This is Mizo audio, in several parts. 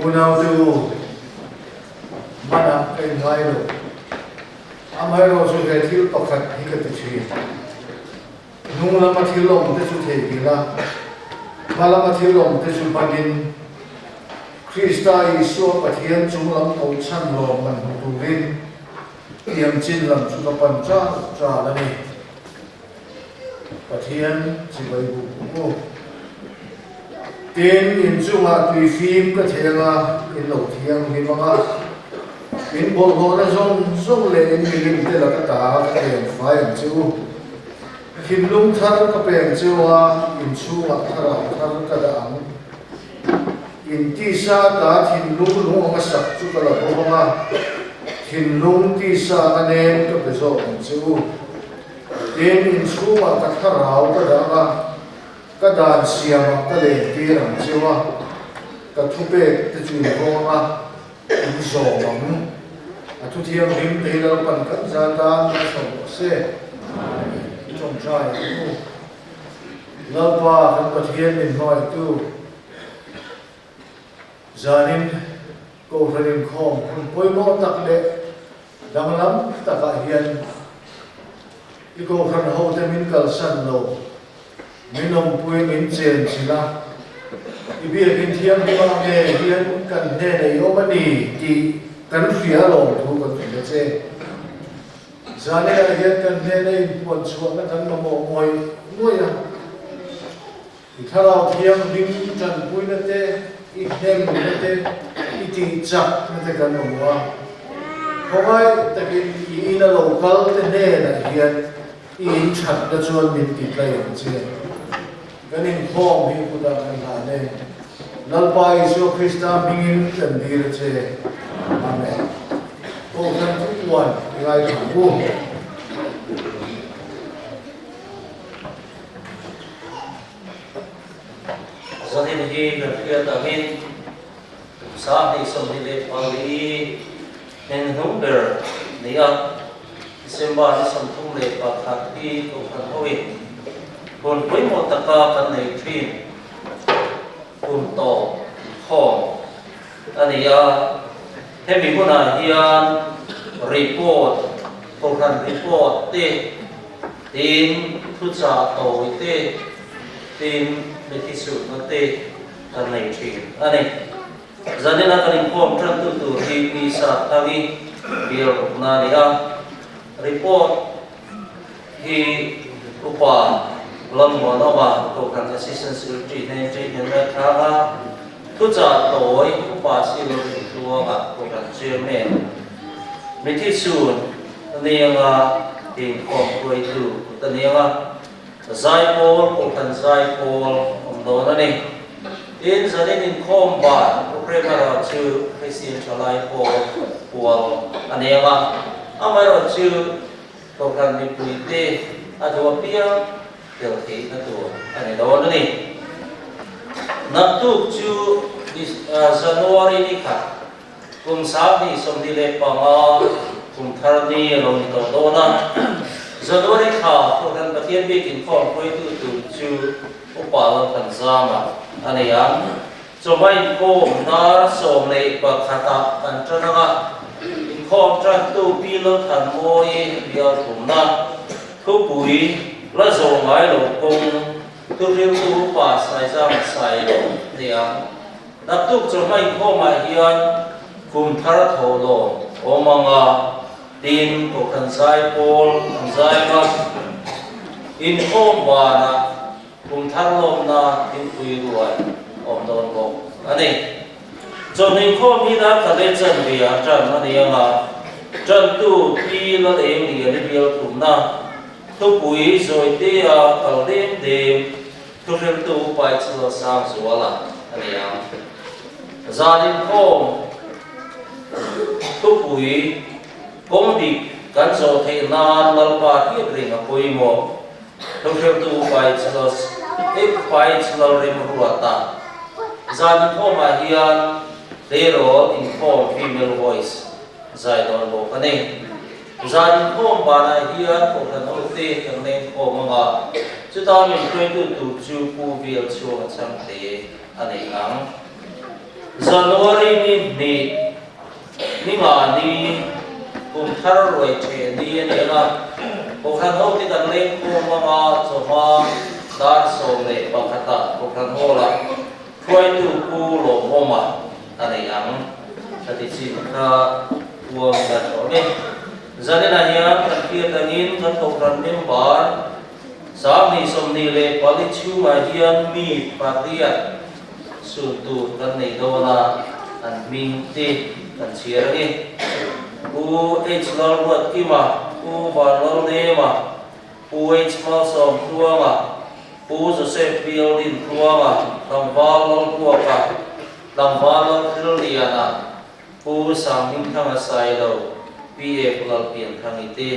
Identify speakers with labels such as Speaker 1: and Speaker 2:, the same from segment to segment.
Speaker 1: Unaute u, hmanah ka inngai lo. Amaherawhchu he thil pakhat hi ka ti thin. Hnung lama thil awmte chu theihnghilh a, hma lama thil awmte chu hmanin Krista Isua Pathian chung lam kohchhan lawm man hmu turin tiang chin lam chu ka pan chal chal a ni. Pathian chibai buk u. Tin, inchungah tui fim ka theng a, in lo thianghlim ang a, in bawlhhlawhna zawng zawng leh in milim te laka ta ka tlem fai ang che u. Thinlung thar ka pe ang che u a, inchhungah thlarau thar ka dah ang. In tisa ta thinlung lung anga sak chu ka la bo ang a, thinlung tisa anga nem ka pe zawk ang che u. Tin, inchhungah ka thlarau ka dah ang a, Ka dan siamah ka lentir ang cheu a, ka thupek te chu in vawng a, in zawm ang. A thuthianghlim te hi Lalpan kan za tan kan sawm rawh se. I tawngtai ang u. Lalpa kan Pathian min hmangaihtu, zanin Kohhran inkhawm hun pawimawh tak leh danglam takah hian i Kohhran hote min kalsan lo. Min awmpui min chen chilh a, i biakin thianghlim ah nge hian kan hnenah i awm a ni tih kan hria alawm thu kan hrilh a che. Zanenah hian kan hnena inpuan chhuahna kan mamawh ngawih ngawih a, i thlarau thianghlim tanpuina te, i hnemna te, i tihchakna te kan mamawh a. Khawngaih takin i ina lo kal te hnenah hian I in thatna chuan min ti tlai ang che. Kan inkhawm hi kutah kan hlan e. Lalpa Isua Krista hmingin kan dir a che. Amen. Kohhran thupuan i ngaithla ang u.
Speaker 2: Zanin hi kan hriat angin kum 2024 hnen hnung ber ni a. December ni 31 hi Kohhran hoin hun pawimawh taka kan nei thin kum tawp khawm a ni a. Hemi hunah hian report, Kohhran report te, tin thuchah tawi te, tin mithisutna te kan nei thin a ni. Zanina kan inkhawm tantu tur hi Pi Sathangi bial rukna a ni a, report hi Upa Lalmuanawma Kohhran Assistant Secretary hnen ṭih hnen lai thlak a, thuchah tawi Upa Silo Rinhluanga Kohhran Chairman Mithi Chhun Tanianga inkhawm hruaitu Tanianga Zaipawl, Kohhran Zaipawl awm dawn a ni. Tin, zanin inkhawm ban programme erawh chu Kristian Thalai Pawl pual a ni ang a, amaherawhchu Kohhran mipuite a duh apiang tel theihna tur a ni dawn a ni. Naktuk chu January ni khat Kum 2025 kum thar ni a lo ni tawh dawn a, January thla Kohhran Pathian bik inkhawm hruaitu tur chu Upa Lalthanzama a nei ang. Chawhma inkhawm hnar 11 ah kan tan ang a, inkhawm tantu Pi Lalthanmawii bial thumna thupui la zawh ngai lo kawng thuhriltu Upa Saizama Sailo a nei ang. Naktuk chawhma inkhawmah hian kum thar thawhlawm awm ang a, tin Kohhran zaipawl an zai ang a, inkhawm banah kum thar lawmna thingpui ruai awm dawn bawk a ni. Chawhnu inkhawm hi Darkhaleh chanve-ah ṭan a ni ang a, ṭantu Pi Lalengli a bial thumna thupui Zawitea kal dem dem Thuhriltu Paihchhuah Sangzuala a ni ang. Zan inkhawm thupui kawng dik kan zawh theih nan Lalpa hriat reng a pawimawh. Thuhriltu Paihchhuah Paihchhuah Remruata zan inkhawmah hian tleirawl inkhawm female voice zai dawn bawk a ni. Zan inkhawm banah hian Kohhran hote kan la inkhawm ang a, chuta min hruaitu tur chu Pu Bial Chhuanga Chhangte a nei ang. January ni hnih ni nga ni kum thar ruai theh ni a ni ang a, Kohhran ho te kan lengkhawm anga chawhma dar 11 ah Kohhran Hall ah hruaitu Pu Lawmawma a nei ang a ti chin kha uang ila tha awm e. Zaninah hian kan hriat angin kan Kohhran member 2024 chhungah hian mi pariat sun tur kan nei dawn a, an hming te kan chhiar a ni. Pu H Lalruatkima, Pu Vanlalnema, Pu H Malsawmtluanga, Pu Joseph Bialdintluanga, Tlangval Lalbuaka, Tlangval Lalthilliana, Pu Sanghmingthanga Sailo, PF Lalpianthangi te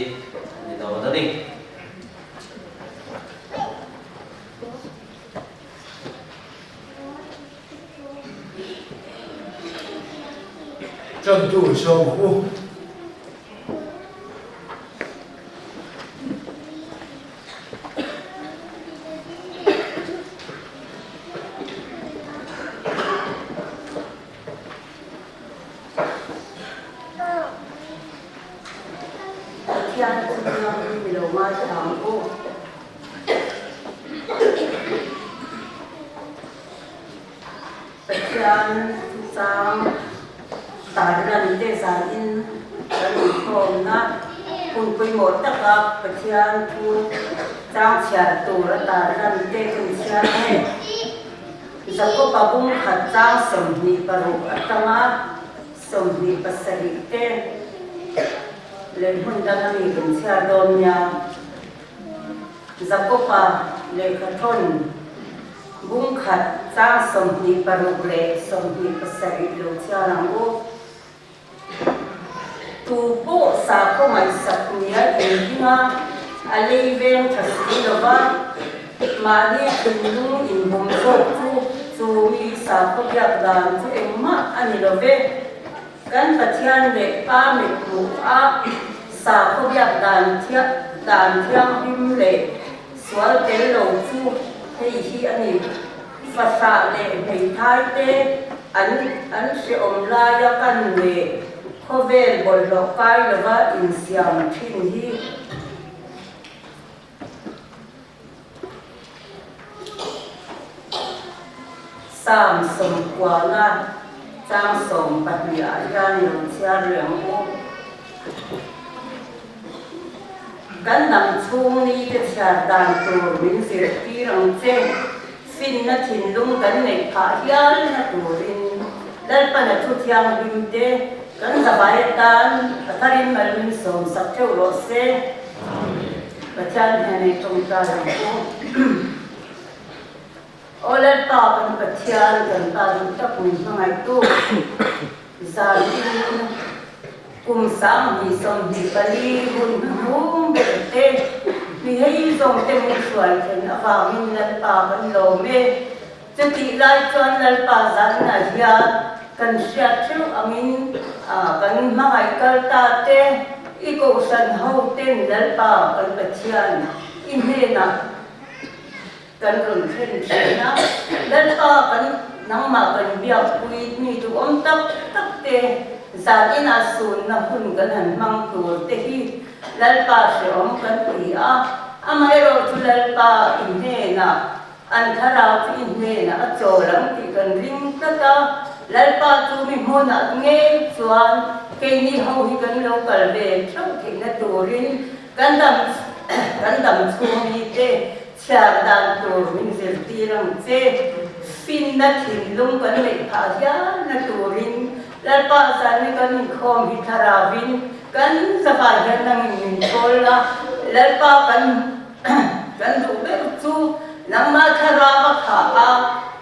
Speaker 2: ni dawn a ni.
Speaker 1: Ṭantu sawm ang u.
Speaker 3: Pathian chu thianghlim ni lo ngaithla ang u. Pathian chang tarlan te zanin kan inkhawmna hun pawimawh taka Pathian thu chang chhiar tur a tarlan te kan chhiar nge. Jakob-a bung khat chang 26 atanga 27 te leh hmun dang a mi kan chhiar dawn nia. Jakob-a lehkhathawn bung khat chang 26 leh 27 lo chhiar ang u. Tu pawh sakhaw ngaihsak nia inhing a, a lei veng tha si lo va, mahni thinlung inbum zawk chu chu mi sakhaw biak dan chu engmah a ni lo ve. Kan Pathian leh Pa mithmuh a sakhaw biak dan dan thianghlim leh sual tel lo chu hei hi a ni. Fahrah leh hmeithai te an an hrehawm laia kan leh khawvel bawlhhlawh kai lova insiam thin hi Psalm sawmkuana chang 12 ah hian i lo chhiar rih ang u. Kan dam chhung ni te chhiar dan tur min zirtir ang che. Finna thinlung kan neih phah hial na turin Lalpana thu thianghlim te kan zavai atan a tharin mal min sawmsak theuh rawh se. Pathian hian ei tawngtai ang u. Aw Lalpa kan Pathian kan pa duh tak min hmangaihtu zanin kum 2024 hun hnuhnung ber te mi hei zawng te min hruai thlen avangin Lalpa kan lawm e. Chutih lai chuan Lalpa zanah hian kan hriat theuh angin kan hmangaih kal ta te i kohhran ho ten Lalpa kan Pathian i hnenah Kan rawn thlen thin a, Lalpa kan nangmah kan biakpui mi duhawm tak tak te zan inah sunna hun kan han hmang tur te hi Lalpa hrehawm kan ti a, amaherawh chu Lalpa i hnenah an thlarau chu i hnenah a chawl ang tih kan ring tlat a, Lalpa chu mi hmunah ngei chuan keini ho hi kan lo kal ve theuh theihna turin kan dam kan dam chhung mi te Chhiar dan tur min zirtir ang che. Finna thinlung kan neih phah hial na turin Lalpa zan hi kan inkhawm hi thlaravin kan zavai hian nangin min thawl la. Lalpa kan kan duh ber chu nangmah thlarau a khah a,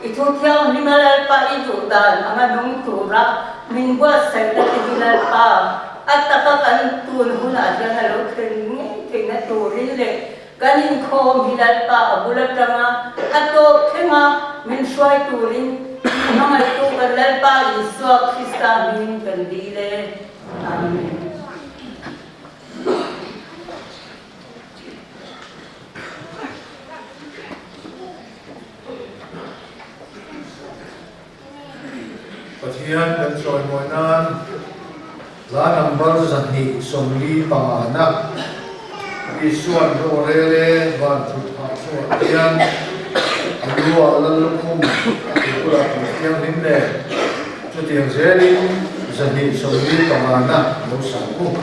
Speaker 3: i thu thianghlim a Lalpa i duh dan anga nung tura min buatsaihna te hi Lalpa a taka kan tun hunah hian a lo thlen ngei theihna turin leh Kan inkhawm hi Lalpa a bul atanga a tawp thlenga min hruai turin hmangaihtu kan Lalpa Isua Krista hmingin kan dil e. Amen.
Speaker 1: Pathian kan chawimawi nan hla number 245 na Isuan rorel e van thut phah chungah hian a lu ah lal lukhum a ke bulah tui thianghlim nen chutiang zelin 245 na lo sang u.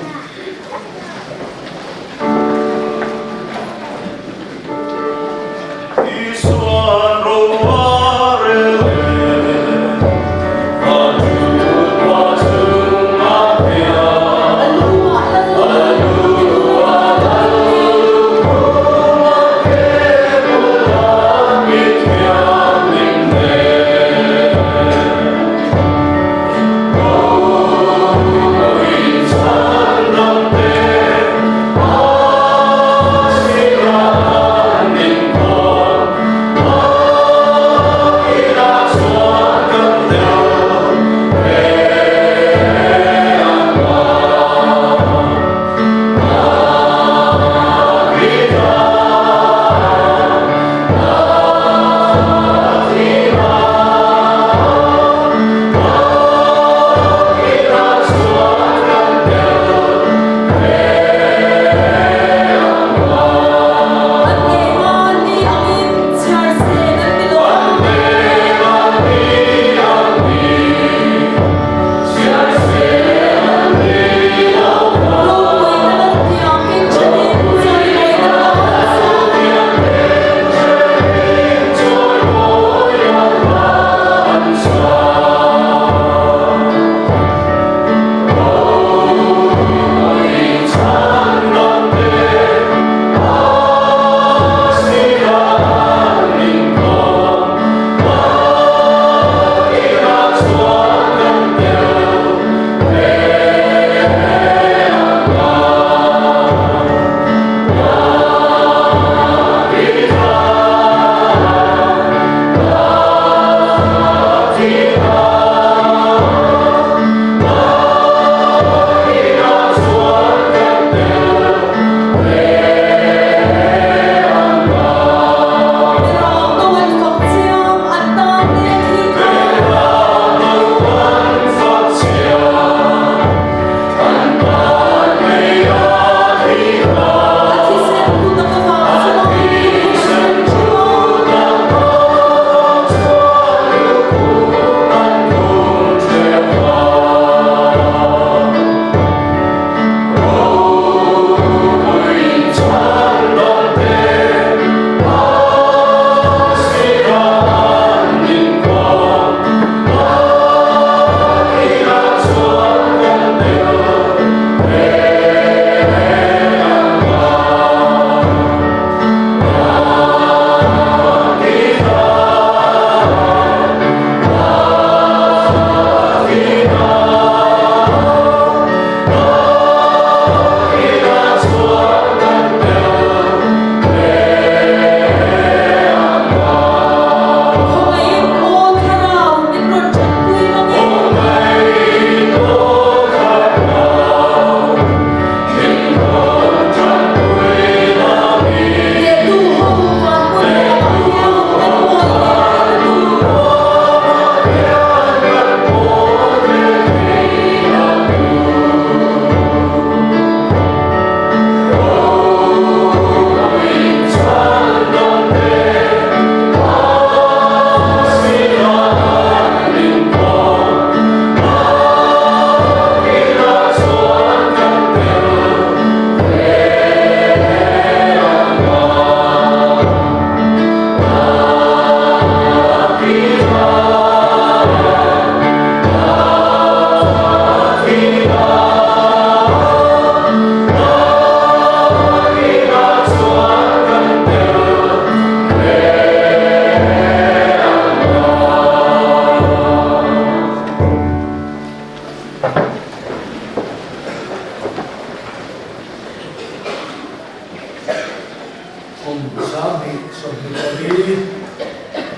Speaker 1: Kum 2024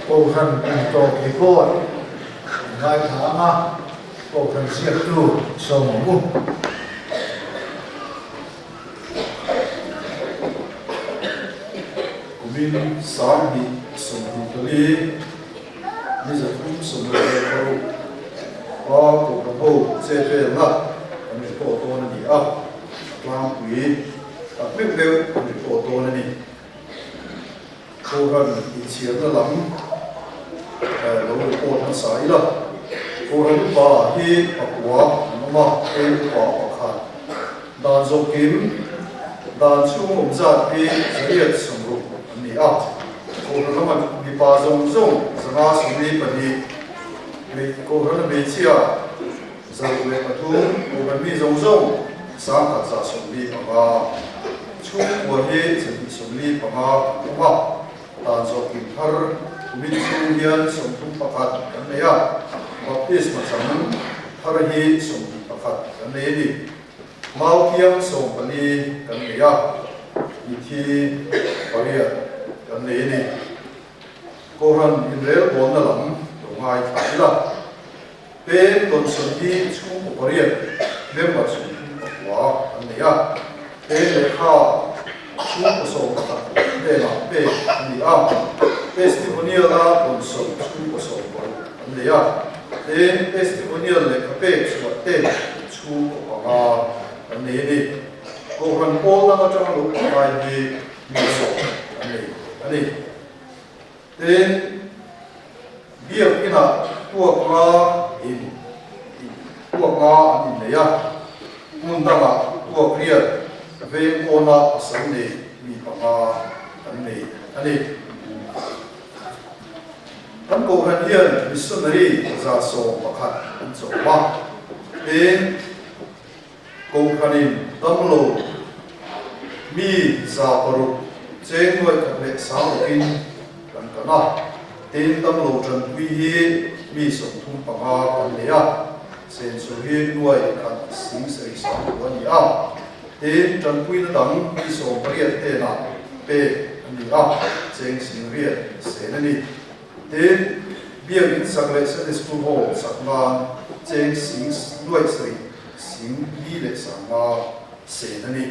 Speaker 1: Kohhran kum tawp record kan ngaithla ang a, Kohhran ziaktu sawm ang u.
Speaker 4: Kumin 2024 ni 326.
Speaker 1: a Kohhran ho che velna kan report dawn a ni a, a tlangpui tak meuh meuh kan report dawn a ni. Kohhran inchhiarna lam lo report hmasa ila, Kohhran upa hi pakua an awm a, heng upa pakhat dan zawhkim dan chhung awm zat hi 160 an ni a, Kohhran lama mipa zawng zawng 142, Kohhrana hmeichhia 103, Kohhran mi zawng zawng 1175. Chhungkua hi 245 an awm a, dan zawh kim thar kumin chhung hian 31 kan nei a, baptisma chang thar hi 21 kan nei a ni. Maupiang 14 kan nei a, mithi pariat kan nei a ni. Kohhran inrelbawnna lam lo ngaithla ila. Peng tawnsawn hi chhungkaw pariat member 34 an nei a, peng lehkha chhungkaw 11 hnenah pek a ni a, testimonial-a tawnsawn chhungkaw 16 an nei a, peng testimonial lehkha pek chhuah te chhungkaw panga an nei a ni. Kohhran pawl dang atanga lo pakai hi mi sawm an nei a ni. Tin, biakinah tuak nga in tuak nga an innei a, hmun dangah tuak riat veng kawnah pasal nei mi panga an nei a ni. Kan Kohhran hian missionary 111 an chawm a, tin, Kohhranin damlo mi 600 cheng nuaih khat leh sang rukin kan kan a, tin damlo tanpui hi mi 35 kan nei a, senso hi nuaih khat sing sarih sang ruk a ni a, tin tanpuina dang mi 18 hnenah pek a ni a, cheng sing riat sen a ni. Tin, Biakinn sak leh Sunday School Hall sak nan cheng sing nuaih sarih sing li leh sanga sen a ni.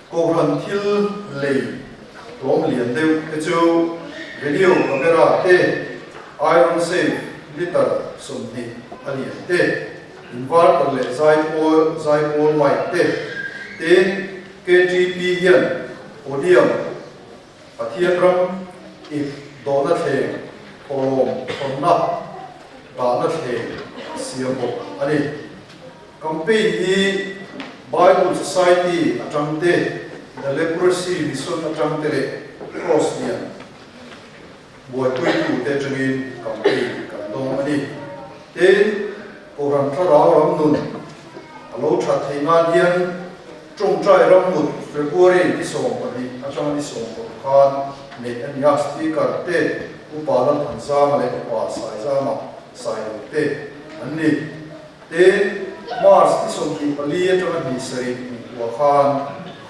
Speaker 1: Kohhran thil lei tlawm lian deuh te chu video camera te, iron safe litre 20 a lian te, inverter leh zaipawl zaipawl mic te, tin KTP hian podium Pathian ram ip dawhna thleng thawhlawm thawnna dahna thleng siam bawk a ni. Campaign hi Bible Society atang te, The Leprosy Mission atang te leh Cross lian buaipuitu te atangin campaign kan dawng a ni. Tin, Kohhran Thlarau ram nun a lo that theih nan hian Tawngtai rammut February ni 12 atanga ni 16 khan neih a ni a, Speaker te Upa Lalthanzama leh Upa Saizama Sailo te an ni. Tin, March ni 24 atanga ni sarih kum kua khan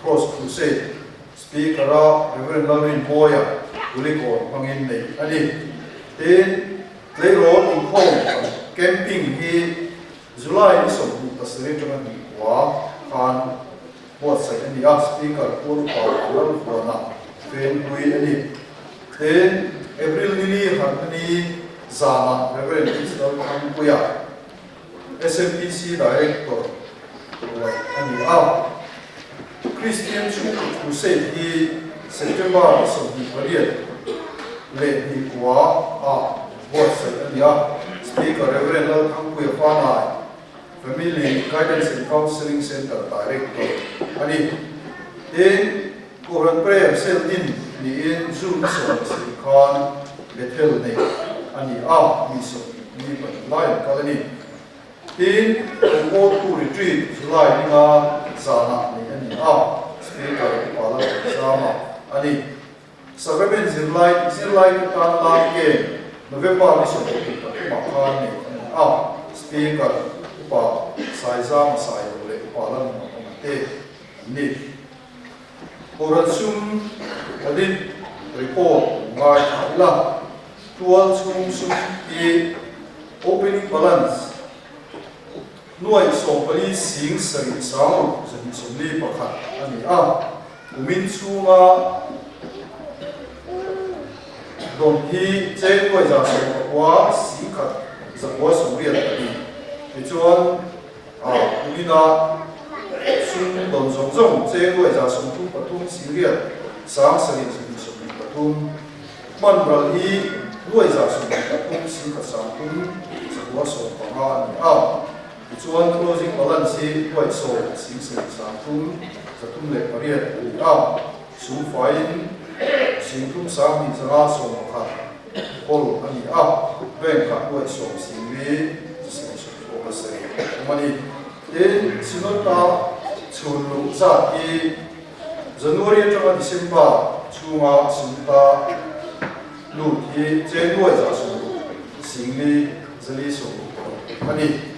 Speaker 1: Cross Crusade Speaker-a Rev Lalrinmawia Kulikawn hmangin neih a ni. Tin, tleirawl inkhawm camping hi July ni 27 atanga hnih kua khan buatsaih a ni a, Speaker Pu Rupa Lalvuana Venpui a ni. Tin, April ni li harhna ni zanah Rev. Israel Thangpuia, SMPC Director ruai a ni a. Kristian chhungkaw crusade hi September ni 28 leh hnih kua ah buatsaih a ni a, Speaker Rev. Lalthangpuia Fanai, Family Guidance and Counselling Centre Director a ni. Tin, Kohhran Prayer Cell din niin June 17 khan Bethel neih a ni a, mi 24 lai an kal a ni. Tin, Kawngkawltu Retreat July ninga zanah neih a ni a, Speaker Upa Lalthanzama a ni. Sacrament zirlai zirlaite tan lak game November ni 23 ah khan neih a ni a, Speaker Upa Saizama Sailo leh Upa Lalnunawma te an ni. Kohhran sum audit report ngai thla ila, tual chhung sum hi opening balance nuaih 14 sing sarih sang ruk 241 a ni a, kumin chhunga dawn hi cheng nuaih 119 sing khat.
Speaker 4: 982. Tichuan, kumina sum dawn zawng zawng cheng nuai 33 singriat 7 123 hman ral hi nuai 23 singkhat 30 915 a ni a. Tichuan, closing balance hi nuai 10 sing sarih 30 308 a ni a. Sum faiin 30 2 511 kawl a ni a, bank-ah nuai 10 singli 727 a awm a ni. Tin, Synod-a chhun luh zat hi January atanga December chhunga Synod-a lut hi cheng nuai 60 singli 460 a ni.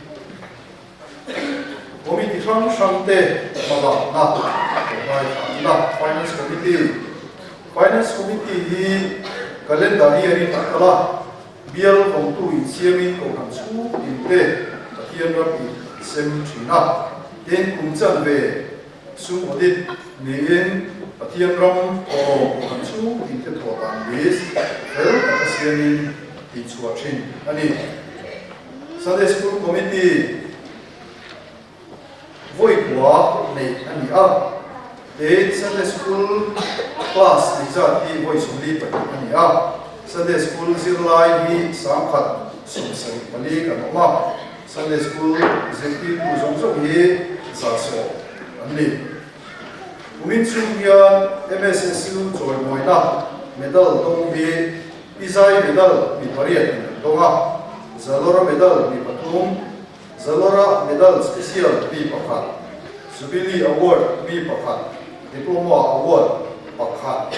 Speaker 4: Committee hrang hrang te hmalakna ngaithahna Finance Committee Finance Committee hi Calendar year in a kal a, bial vawngtu insiamin kohhran chhung tin te Pathian ram in an sem thin a, tin kum chanve sum audit niin Pathian ram thawhlawm kohhran chhung tin te thawh dan list fel taka siamin tihchhuah thin a ni. Sunday School Committee vawi kua neih a ni a, tin Sunday School class neih zat hi vawi 42 a ni a, Sunday School zirlai hi 174 kan awm a, Sunday School zirtirtu zawng zawng hi 100 an ni. Kumin chhung hian MSSU chawimawina medal dawng hi Pizai medal mi pariat in an dawng a, Zalora medal mi pathum, Zalora medal special mi pakhat, Jubilee award mi pakhat, Diploma award pakhat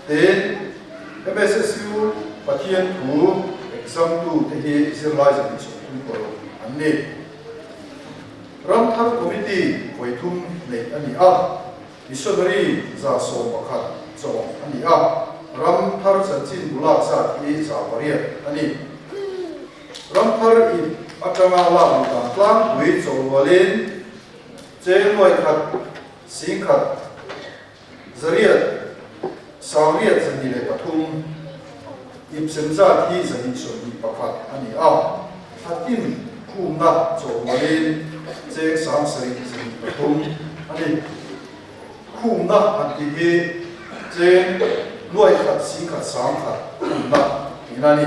Speaker 4: tin MSSU Pathian thu exam tu te hi zirlai 230 an ni. Ramthar Committee vawi thum neih a ni a. Missionary 111 chawm a ni a, ram thar chanchin bu lak zat hi 800 a ni. Ram thar ip atanga lak luh dan tlangpui chawhrualin cheng nuai khat, 10,000, 800, 823, ip sem zat hi 221 a ni a, thla tin khumna chawhrualin cheng 7,203 a ni. Khumna han tih hi cheng nuai khat 10,000 1,000 khumna tihna a ni.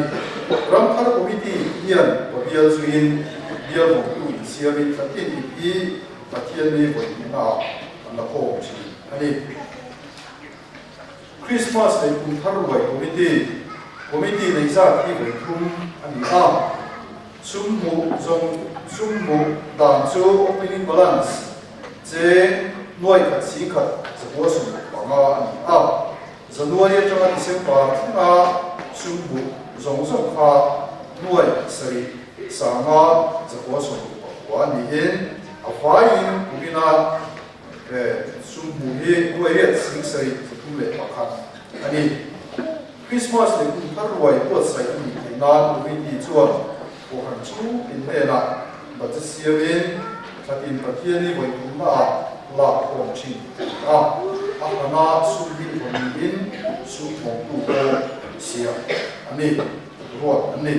Speaker 4: Ramthar Committee hian pabial zuiin bial vawngtu insiamin thla tin ip hi Pathian ni vawi hnihnaah an la khawm thin a ni. Christmas leh Kum Thar Ruai Committee, Committee nei zat hi vawi thum a ni a, sum hmuh zawng sum hmuh dan chu opening balance cheng nuai khat 10,000 965 a ni a, January atanga December thlenga sum hmuh zawng zawng kha nuai 7 5 969 a niin a vaiin kumina He sum hmuh hi nuai riat 7301 a ni. Krismas leh kum thar ruai buatsaih a nih theih nan Committee chuan Kohhran chhung tin hnenah budget siamin thlatin Pathian hi vawi thumnaah lak khawm thin a ni a, a hlana sum hi vawi niin sum thawngtu pawh siam a ni, ruat an ni.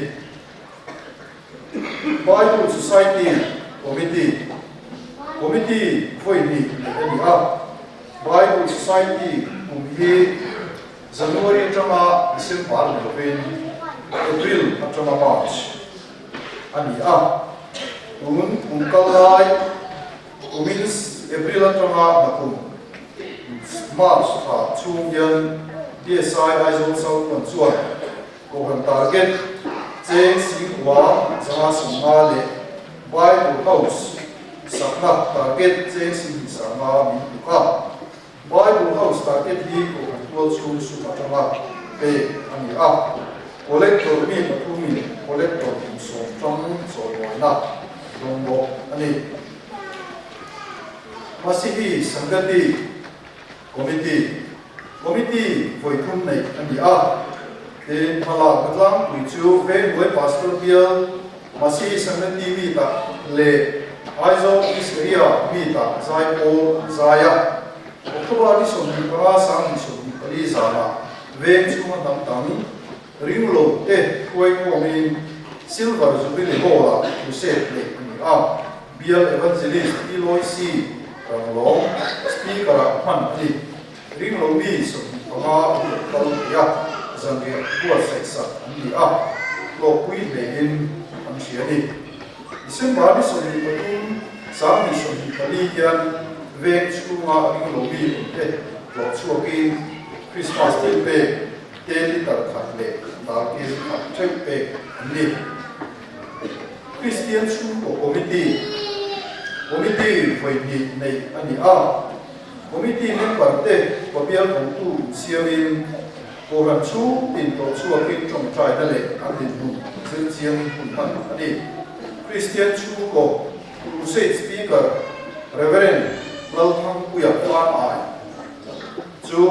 Speaker 4: Bible Society Committee, Committee vawi hnih neih a ni a, Bible Society kum hi January atanga December ni lovin April atanga March a ni a, tun kum kal lai kumin April atanga nakum March thla chhung hian BSI Aizawl South One chuan Kohhran target cheng 5,000 150 leh Bible House sakna target cheng 2,500 min tuk a. Bible House target hi Kohhran tual chhung sum atanga pek a ni a. Collector mi pathumin Collector kum sawm tang chawimuaina dawng bawk a ni. Masihi Sangati Committee, Committee vawi thum neih a ni a, tin hmalakna tlangpui chu Vengbuai Pastor bial Masihi Sangati mi tak leh Aizawl East Area mi tak zai pawl an zai a. October ni 25 2024 zanah veng chhunga hnam dang ring lo te hruai khawmin. Silver Jubilee Hall-ah crusade neih a ni a, Bial Evangelist Pi Loisi Ranglawng Speaker-ah hman a ni. Ringlo mi 25 an lo kal thei a, zanriah buatsaih sak an ni a, hlawhpui hlein an hria a ni. December ni 23, 2024 hian veng chhunga ringlo mi awmte hlawh chhuakin Christmas thil pek te litre khat leh darkir khat theuh pek an ni. Kristian Chhungkaw Committee, Committee vawi hnih neih a ni a, Committee member te pabial awmtu insiamin Kohhran chhung tin tawh chhuakin tawngtaina leh an dinhmun zir chiangin hun hman a ni. Kristian Chhungkaw Crusade Speaker Rev. Lalthangpuia Hmanai chu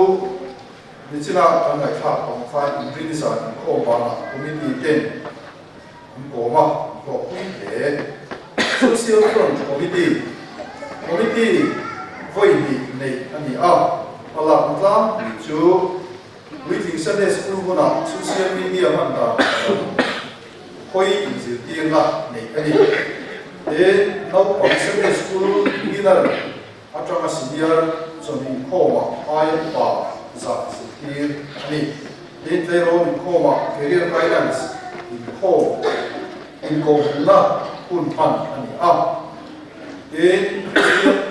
Speaker 4: Nichina kan ngaihthlak pang khan Inrini zan inkhawm banah committee ten an kawm a, an hlawhpui hle. Social Front Committee, Committee vawi hnih neih a ni a, a lakna tlangpui chu Puitling Sunday School hunah social media hman dan a lam hawi inzirtirna neih a ni. Tin, naupang Sunday School beginner atanga senior chawhni inkhawmah aia upa zah zirtir a ni. Tin, tleirawl inkhawmah career guidance inkhawm inkawhhmuhna hun hman a ni a. Tin,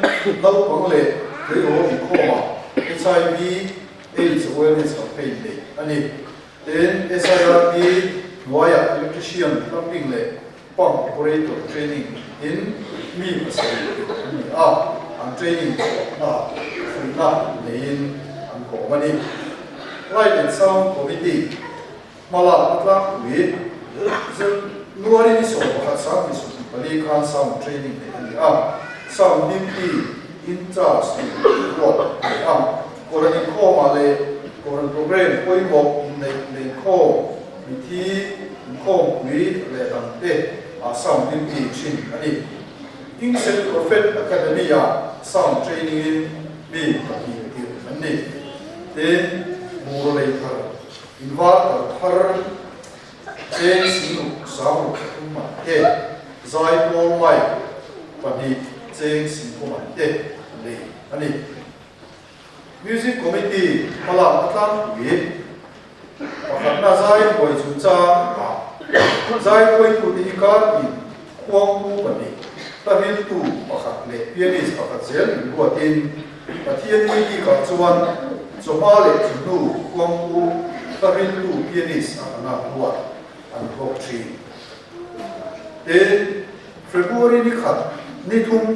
Speaker 4: Kristian naupang leh tleirawl inkhawmah HIV AIDS awareness campaign neih a ni. Tin, SIRP hnuaiah electrician, plumbing leh Pump operator training in mi pasarih an ni a, an training chhuahna fuihna neiin an kawm a ni. Light and Sound Committee hmalakna tlangpui January ni 11 2024 khan sound training neih a ni a, sound duty in charge tur ruat a ni a, Kohhran inkhawmah leh Kohhran programme pawimawh inneih lenkhawm Mithi inkhawmpui leh dangte ah sound duty thin a ni. Kingston Prophet Academy ah sound training in mi pahnih tirh an ni. Tin, bungraw lei thar, inverter thar, cheng singruk sangruk pathum man te, zaipawl mic pahnih cheng singkaw man te lei a ni. Music Committee hmalakna tlangpui pakhatna zai huai chungchang ah zai huaitute hi kar in khuangpu pahnih, hlahriltu pakhat leh pianist pakhat zel inruatin Pathian ni bikah chuan chawhma leh chunnu khuangpu, hlahriltu, pianist a hana ruat an hlawk thin. Tin, February ni khat ni thum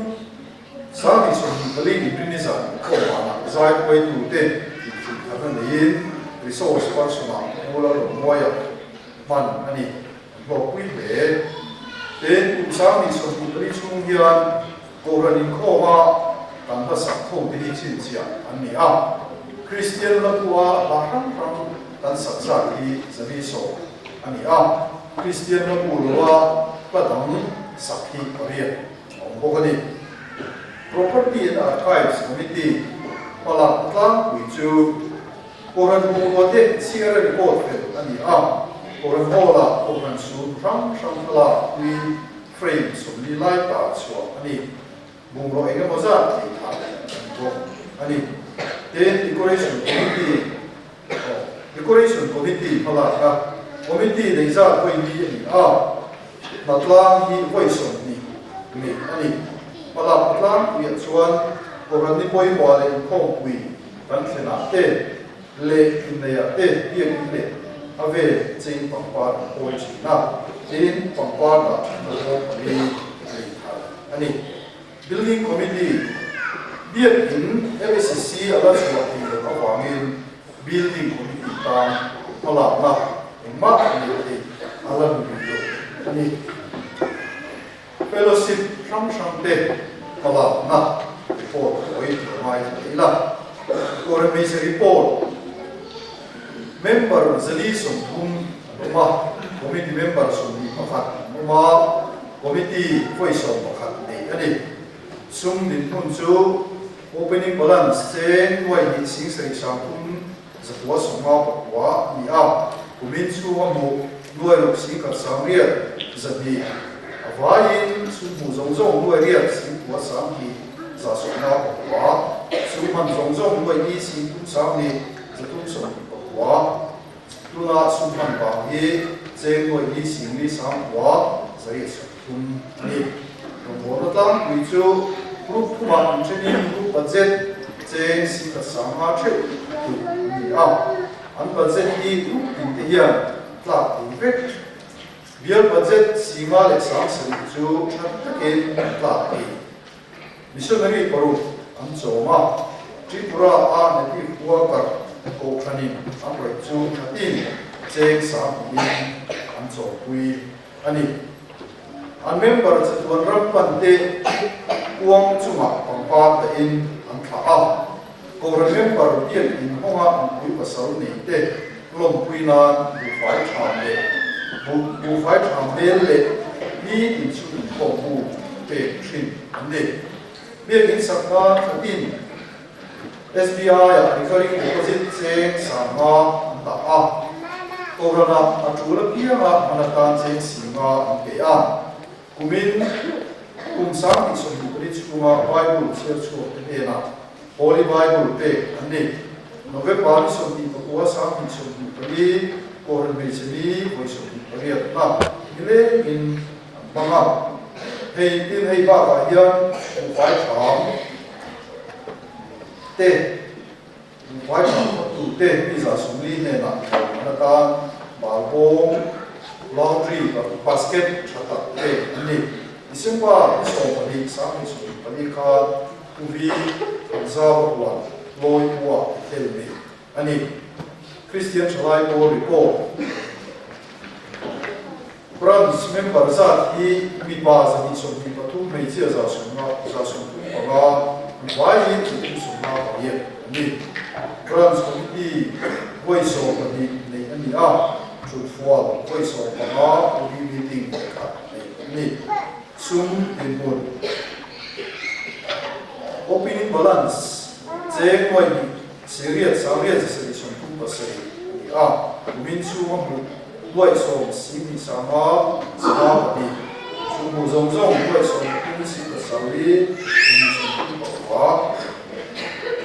Speaker 4: 2024 Inrini zan inkhawm vanah zai huaitute inhrilh tharna neiin resource person-ah Pu Lalrawnmuaia hman a ni. An hlawkpui hle. Tin, kum 2024 chhung hian Kohhran inkhawma kan hla sak hote hi chhinchhiah an ni a. Kristian hlapua hla hrang hrang kan sak zat hi 110 a ni a. Kristian hlapu loa hla dang sak hi pariat. a awm bawk a ni. Property and Archives Committee hmalakna tlangpui chu Kohhran bungrua te chhiara report fel a ni a, Kohhran Hall-ah Kohhran sun hrang hrang thlalak pui frame 40 lai tar chhuah a ni. Bungraw eng emaw zat ei thah a ni bawk a ni. Tin, Decoration Committee Decoration Committee hmalakna Committee nei zat vawi li a ni a, hnatlang hi vawi 20 neih a ni. Hmalakna tlangpuiah chuan Kohhran ni pawimawh leh inkhawmpui kan thlenah te leh inneiah te biakin leh a vel cheng pangpar an kawi thin a, tin pangpar dah thatna bawm pali lei thar a ni. Building Committee, Biakin LACC a la chhuah thei loh avangin Building Committee tan hmalakna engmah neih theih a la ni rih lo a ni. Fellowship hrang hrang te hmalakna report hawi lo ngaithla thei la. Kawr hmeichhe report, Member 130 an awm a, Committee member 21 an awm a, Committee vawi 11 neih a ni. Sum dinhmun chu opening balance cheng nuai hnih 73,395 a ni a, kumin chhunga hmuh. Nuai ruk 10,000 800, a vaiin sum hmuh zawng zawng 8,000 2,159, sum hman zawng zawng 2,3 329. Tuna sum hman vang hi cheng 2,4 9,830 a ni. Rawngbawlna tlangpui chu group thumah inthenin group budget cheng 1,500 theuh duh an ni a. An budget hi group tin te hian tlak thei vek. Bial budget 5,000 leh 7,000 chu tha takin an tlak thei. Missionary paruk an chawm a, Tripura a native worker kohhranin an rawih chu thatin cheng 20,000 in an chawmpui a ni. An member chatuan ram pan te kuang chungah pangpar dahin an thlah a, kohhran member biak in hawnga nupui pasal nei te lawmpui nan buhfai tham leh buhfai tham hmel leh ni tin chu inkhawm bu pek thin an ni. Biak in sak nan thatin SBI ah recurring deposit cheng 5,000 an dah a, Kohhranah a tul apianga hman atan cheng 5,000 an pe a. Kumin kum 2024 chhunga Bible chhiar chhuak te hnenah Holy Bible pek an ni. November ni 29 2024 Kohhran hmeichhe ni vawi 28 na nilengin an hmang a. Hei tin hei bakah hian buhfai tham te, buhfai tham phawttu te mi 140 hnenah an atan balbawm, laundry basket tha tak pek an ni. December ni 12 2024 khan Uvi Thanzau huan lawi pua tel nei a ni. Kristian Thalai Pawl report. Branch member zat hi mipa 123, hmeichhia 135, an vaiin 358 an ni. Branch Committee vawi 12 neih a ni a, thutfual vawi 15 Uvi meeting pakhat neih an ni. Sum dinhmun Opening balance cheng 2 8 9,837 a ni a, kumin chhunga hmuh 10 2 5 5 2, chu hmuh zawng zawng 13 7 239,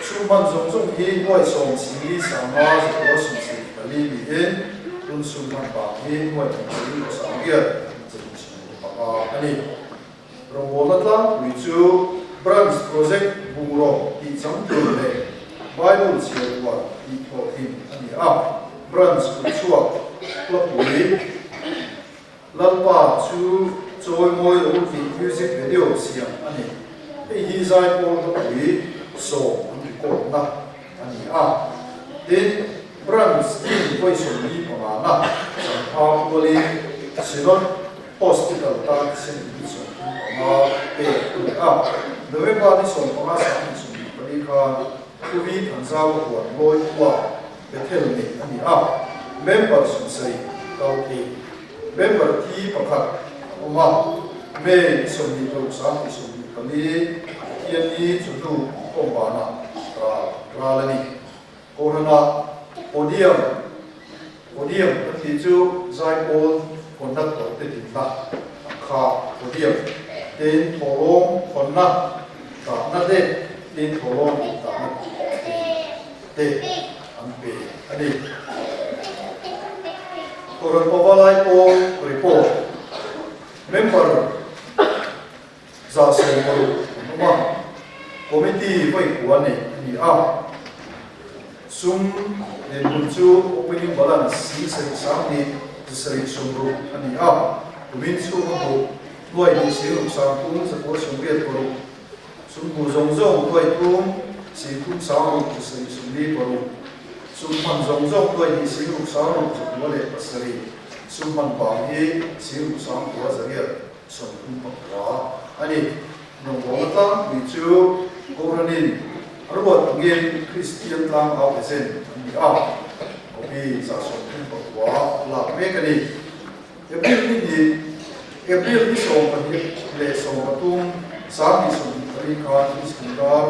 Speaker 4: sum hman zawng zawng hi 10 4 5 974 niin tun sum hman bang hi 2 4 9 5 a ni. Rawngbawlna tlangpui chu Branch Project bungraw tih chang tur leh Bible chhiar uar tih thawh thin a ni a. Branch kutchhuak hlapui Lalpa chu chawi mawi lo tih music video siam a ni. Hei hi zaipawl hlapui 10 an record na a ni a. Tin, Branch team vawi 45 na changpha pualin Synod Hospital tan thisen ni 35 pek a ni a. November ni 15 2024 khan Uvi Thanzau huan lawi khua Bethel neih a ni a. Member 70 kal thei. Member thi pakhat a awm a. May ni 26 2024 Pathianni chawhnu inkhawm banah ral ral a ni. Kohhranah podium, podium kan tih chu zaipawl conductor te dinna ang kha podium, tin thawhlawm khawnna dahna te, tin thawhlawm dahna te an pe a ni. Kohhran Pavalai pawl report, member 160 an awm a, committee vawi kua neih a ni a. Sum dinhmun chu opening balance 7,200 760 a ni a, kumin chhunga hmuh 2 2 6 986, sum hmuh zawng zawng 3 3 6 746, sum hman zawng zawng 2 6 6 907, sum hman bang hi 6 9 39 a ni. Rawngbawlna tlangpui chu Kohhranin a ruat angin Kristian tlangau agent an ni a, copy 35 lak mek a ni. April ni hnih, April ni 12 leh 13, 2024 khan East Bengal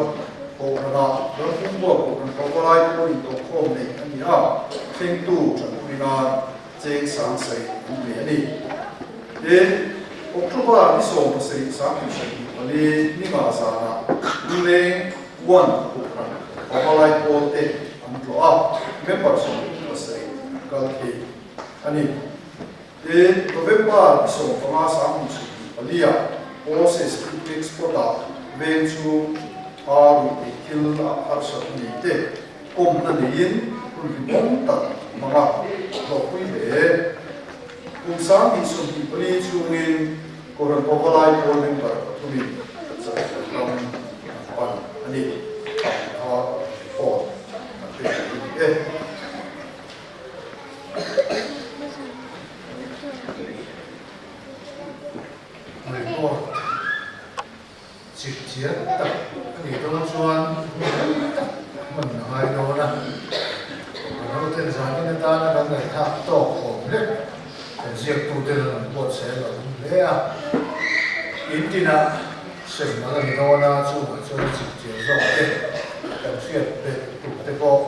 Speaker 4: Kohhranah Rampumbuak Kohhran Pavalai pawl intawhkhawm neih a ni a, thlengtu tanpui nan. Cheng 70,000 an pe a ni. Tin, October ni 17 2024 ninga zanah Lungleng One Kohhran Pavalai Pawl te an tlawh a, member 37 an kal thei a ni. Tin, November ni 15 2024 ah Process Picnic Spot ah veng chhung a ruih theih thil a harsatna nei te kawmna neiin hun hlimawm tak hmang a hlawhpui hle. Kum 2024 chhungin Kohhran Pavalai Pawl member pathumin Zahpui ram an pan a ni. Kha report kan pek a ni e.
Speaker 1: Report Chipchiar tak a nih dawn chuan hmun rei tak hman a ngai dawn a, kan hoten zanin atana kan ngaihthlak tawk awm hlek kan ziaktuten an rawn buatsaih a lo awm hle a, in tinah sem a la ni dawn a, chungah chuan chipchiar zawk te kan hriat belh tuk te pawh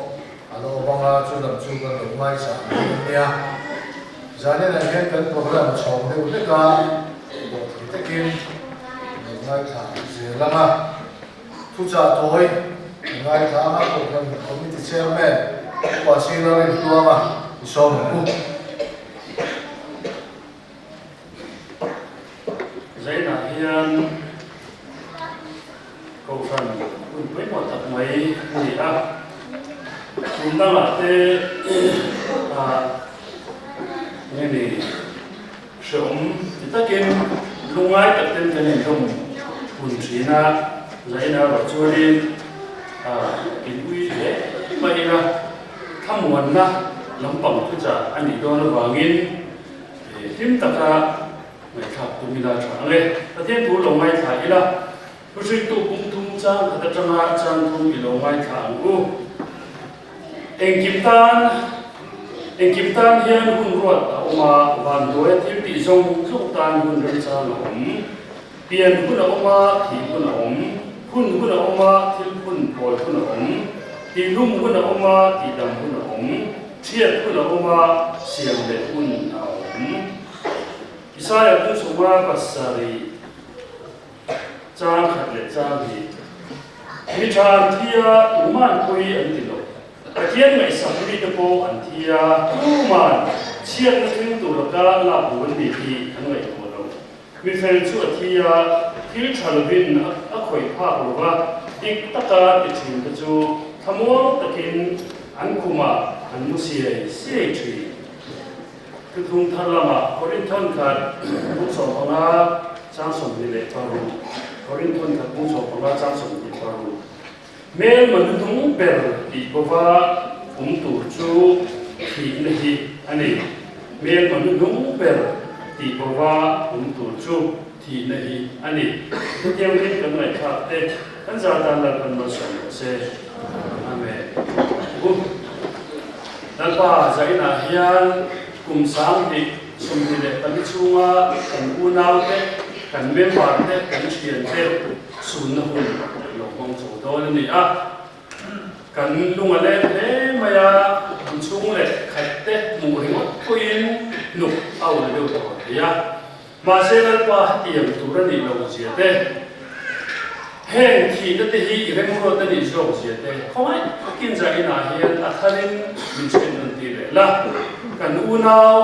Speaker 1: a la awm ang a, chu lam chu kan lo ngaihsah ang dawn nia. Zanin ah hian kan program chhawm deuh hlek a, dawhthei takin lo ngaithla zel ang a. Thuchah tawi ka ngaithla ang a, Kohhran Committee Chairman Upa Sila Rintuanga i sawm ang u.
Speaker 5: Zainah hian Kohhran hun pawimawh tak mai a ni a, kum dangah te ah nge ni hrehawm ti takin lungngai tak ten kan inhlawm hun thin a, zaina erawh chuanin ah in ui hle mai ila thlamuanna lampang thuchah a nih dawn avangin hlim taka Ngaihthlak tum ila tha ang e. Pathian thu lo ngaithla ila, Thuhriltu pum thum chang khat atanga chang thum i lo ngaithla ang u. Engkim tan Engkim tan hian hun ruat a awm a, vanduai thil tih zawng zawng tan hun remchang a awm. Pian hun a awm a, thih hun a awm. Hun hun a awm a, thil phun pawl hun a awm. Tihlum hun a awm a, tihdam hun a awm. Chhiat hun a awm a, siam leh hun a awm. Isaia bung chhunga pasarih chang khat leh chang hnih, Mi tha an thi a, tuman pawi an ti lo. Pathian ngaihsak mite pawh an thi a, tuman chhiatna thleng tur laka lak duh an ni tih an ngaihtuah lo. Mi fel chu a thi a, thil tha lovin a khawih phak lo va, dik taka ti thin te chu thlamuang takin an khumah an mu siai siai thin. Thuthung thar lamah Korinthon khat bung 15 chang 26, Korinthon khat bung 15 chang 26, Hmel manudung ber tih bova awm tur chu thihna hi a ni. Hmel manudung ber tih bova awm tur chu thihna hi a ni. Thutiangin kan ngaihthlak te kan zar tan Lalpan malsawm rawh se. Amen. U Lalpa zainah hian kum 2024 chhunga kan unaute, kan member te, kan thiante sunna hun lo hmang chho dawn a ni a. Kan lung a leng hle mai a, an chhung leh khat te hmuh ringawt pawhin nuk a ul deuh tawh thei a. Mahse Lalpa hetiang tur a nih lo zia te, heng thihna te hi i remruat a nih zawk zia te khawngaih takin zainah hian a tharin min chhen rawn ti leh la, kan unau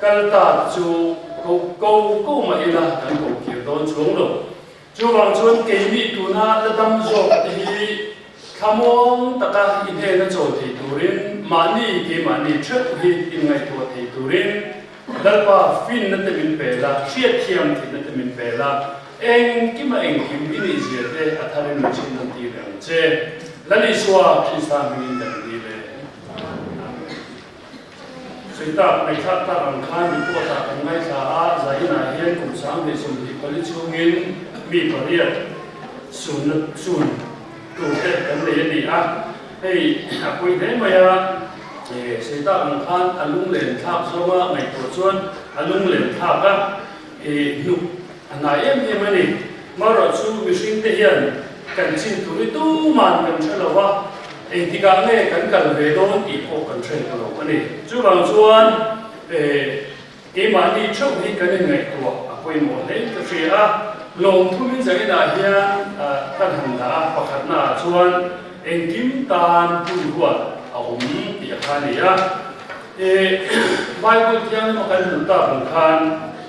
Speaker 5: kal ta te chu ko ko ko mah ila kan ko kir dawn chuang lo. Chuvang chuan keini tuna la dam zawk te hi thlamuang taka i hnena chawl thei turin mahni keimahni theuh hi inngaihtuah thei turin Lalpa finna te min pe la, hriatthiam thihna te min pe la, engkima engkim i nih zia te a tharin min chhin nawn tir ang che. Lal Isua Krista hmingin kan dil e. Amen. Suitak ngaihthlak tak ang khan report ah kan ngaithla a, zainah hian kum 2024 chhungin mi pariat sunna sun turte kan nei a ni a, hei a pawi hle mai a. Sawi tak ang khan a lunglen thlak zawnga ngaihtuah chuan a lunglen thlak a, hnuk a hnai em em a ni. Marawh chu mihringte hian kan chin tur hi tuman kan hre lo va, engtikah nge kan kal ve dawn tih pawh kan hre lo a ni. Chuvang chuan. Keimahni theuh hi kan inngaihtuah a pawimawh hle ka hria a, lawmthu min zainah hian kan han dah a, pakhatnaah chuan engkim tan hun ruat a awm tih a kha a ni a. Bible thianghlim a kan hmuh tak ang khan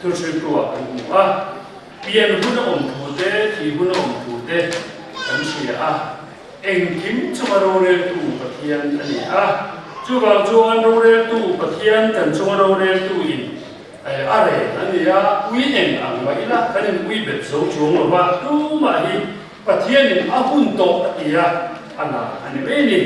Speaker 5: thuhriltu-ah kan hmu a, pian hun a awm thu te, thih hun a awm thu te kan hria a. Engkim chunga roreltu Pathian a ni a, chuvang chuan roreltu Pathian kan chunga roreltu in a rel a ni a, ui eng ang mah ila kan in ui bet zo chuang lo va, tumah hi Pathian in a hun tawh a ti a, a la a ni mai a ni.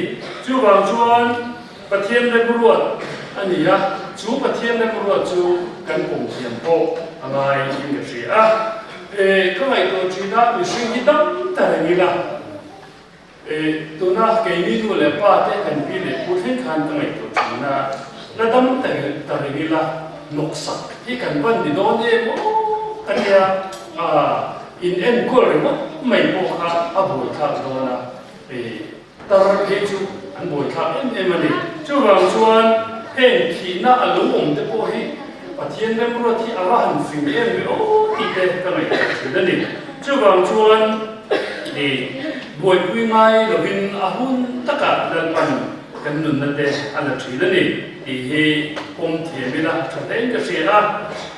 Speaker 5: Chuvang chuan Pathian remruat a ni a, chu Pathian remruat chu kan pawm thiam pawh a ngai in ka hria a. Ka ngaihtuah thin a, mihring hi dam ta reng ila, tuna keini nu leh pa te kan pi leh pu thleng khan ka ngaihtuah thin a, la dam ta reng ila, nawksak hi kan van ni dawn em aw ka nia, in enkawl ringawt mai pawh kha a buaithlak dawn a. Tar phei chu an buaithlak em em a ni. Chuvang chuan heng thihna a lo awm te pawh hi Pathian remruat hi a va han fing em ve aw tih te ka ngaihtuah thin a ni. Chuvang chuan i buaipui ngai lovin a hun takah Lalpan kan nunna te a la thin a ni tih hi pawm thiam ila tha hlein ka hria a.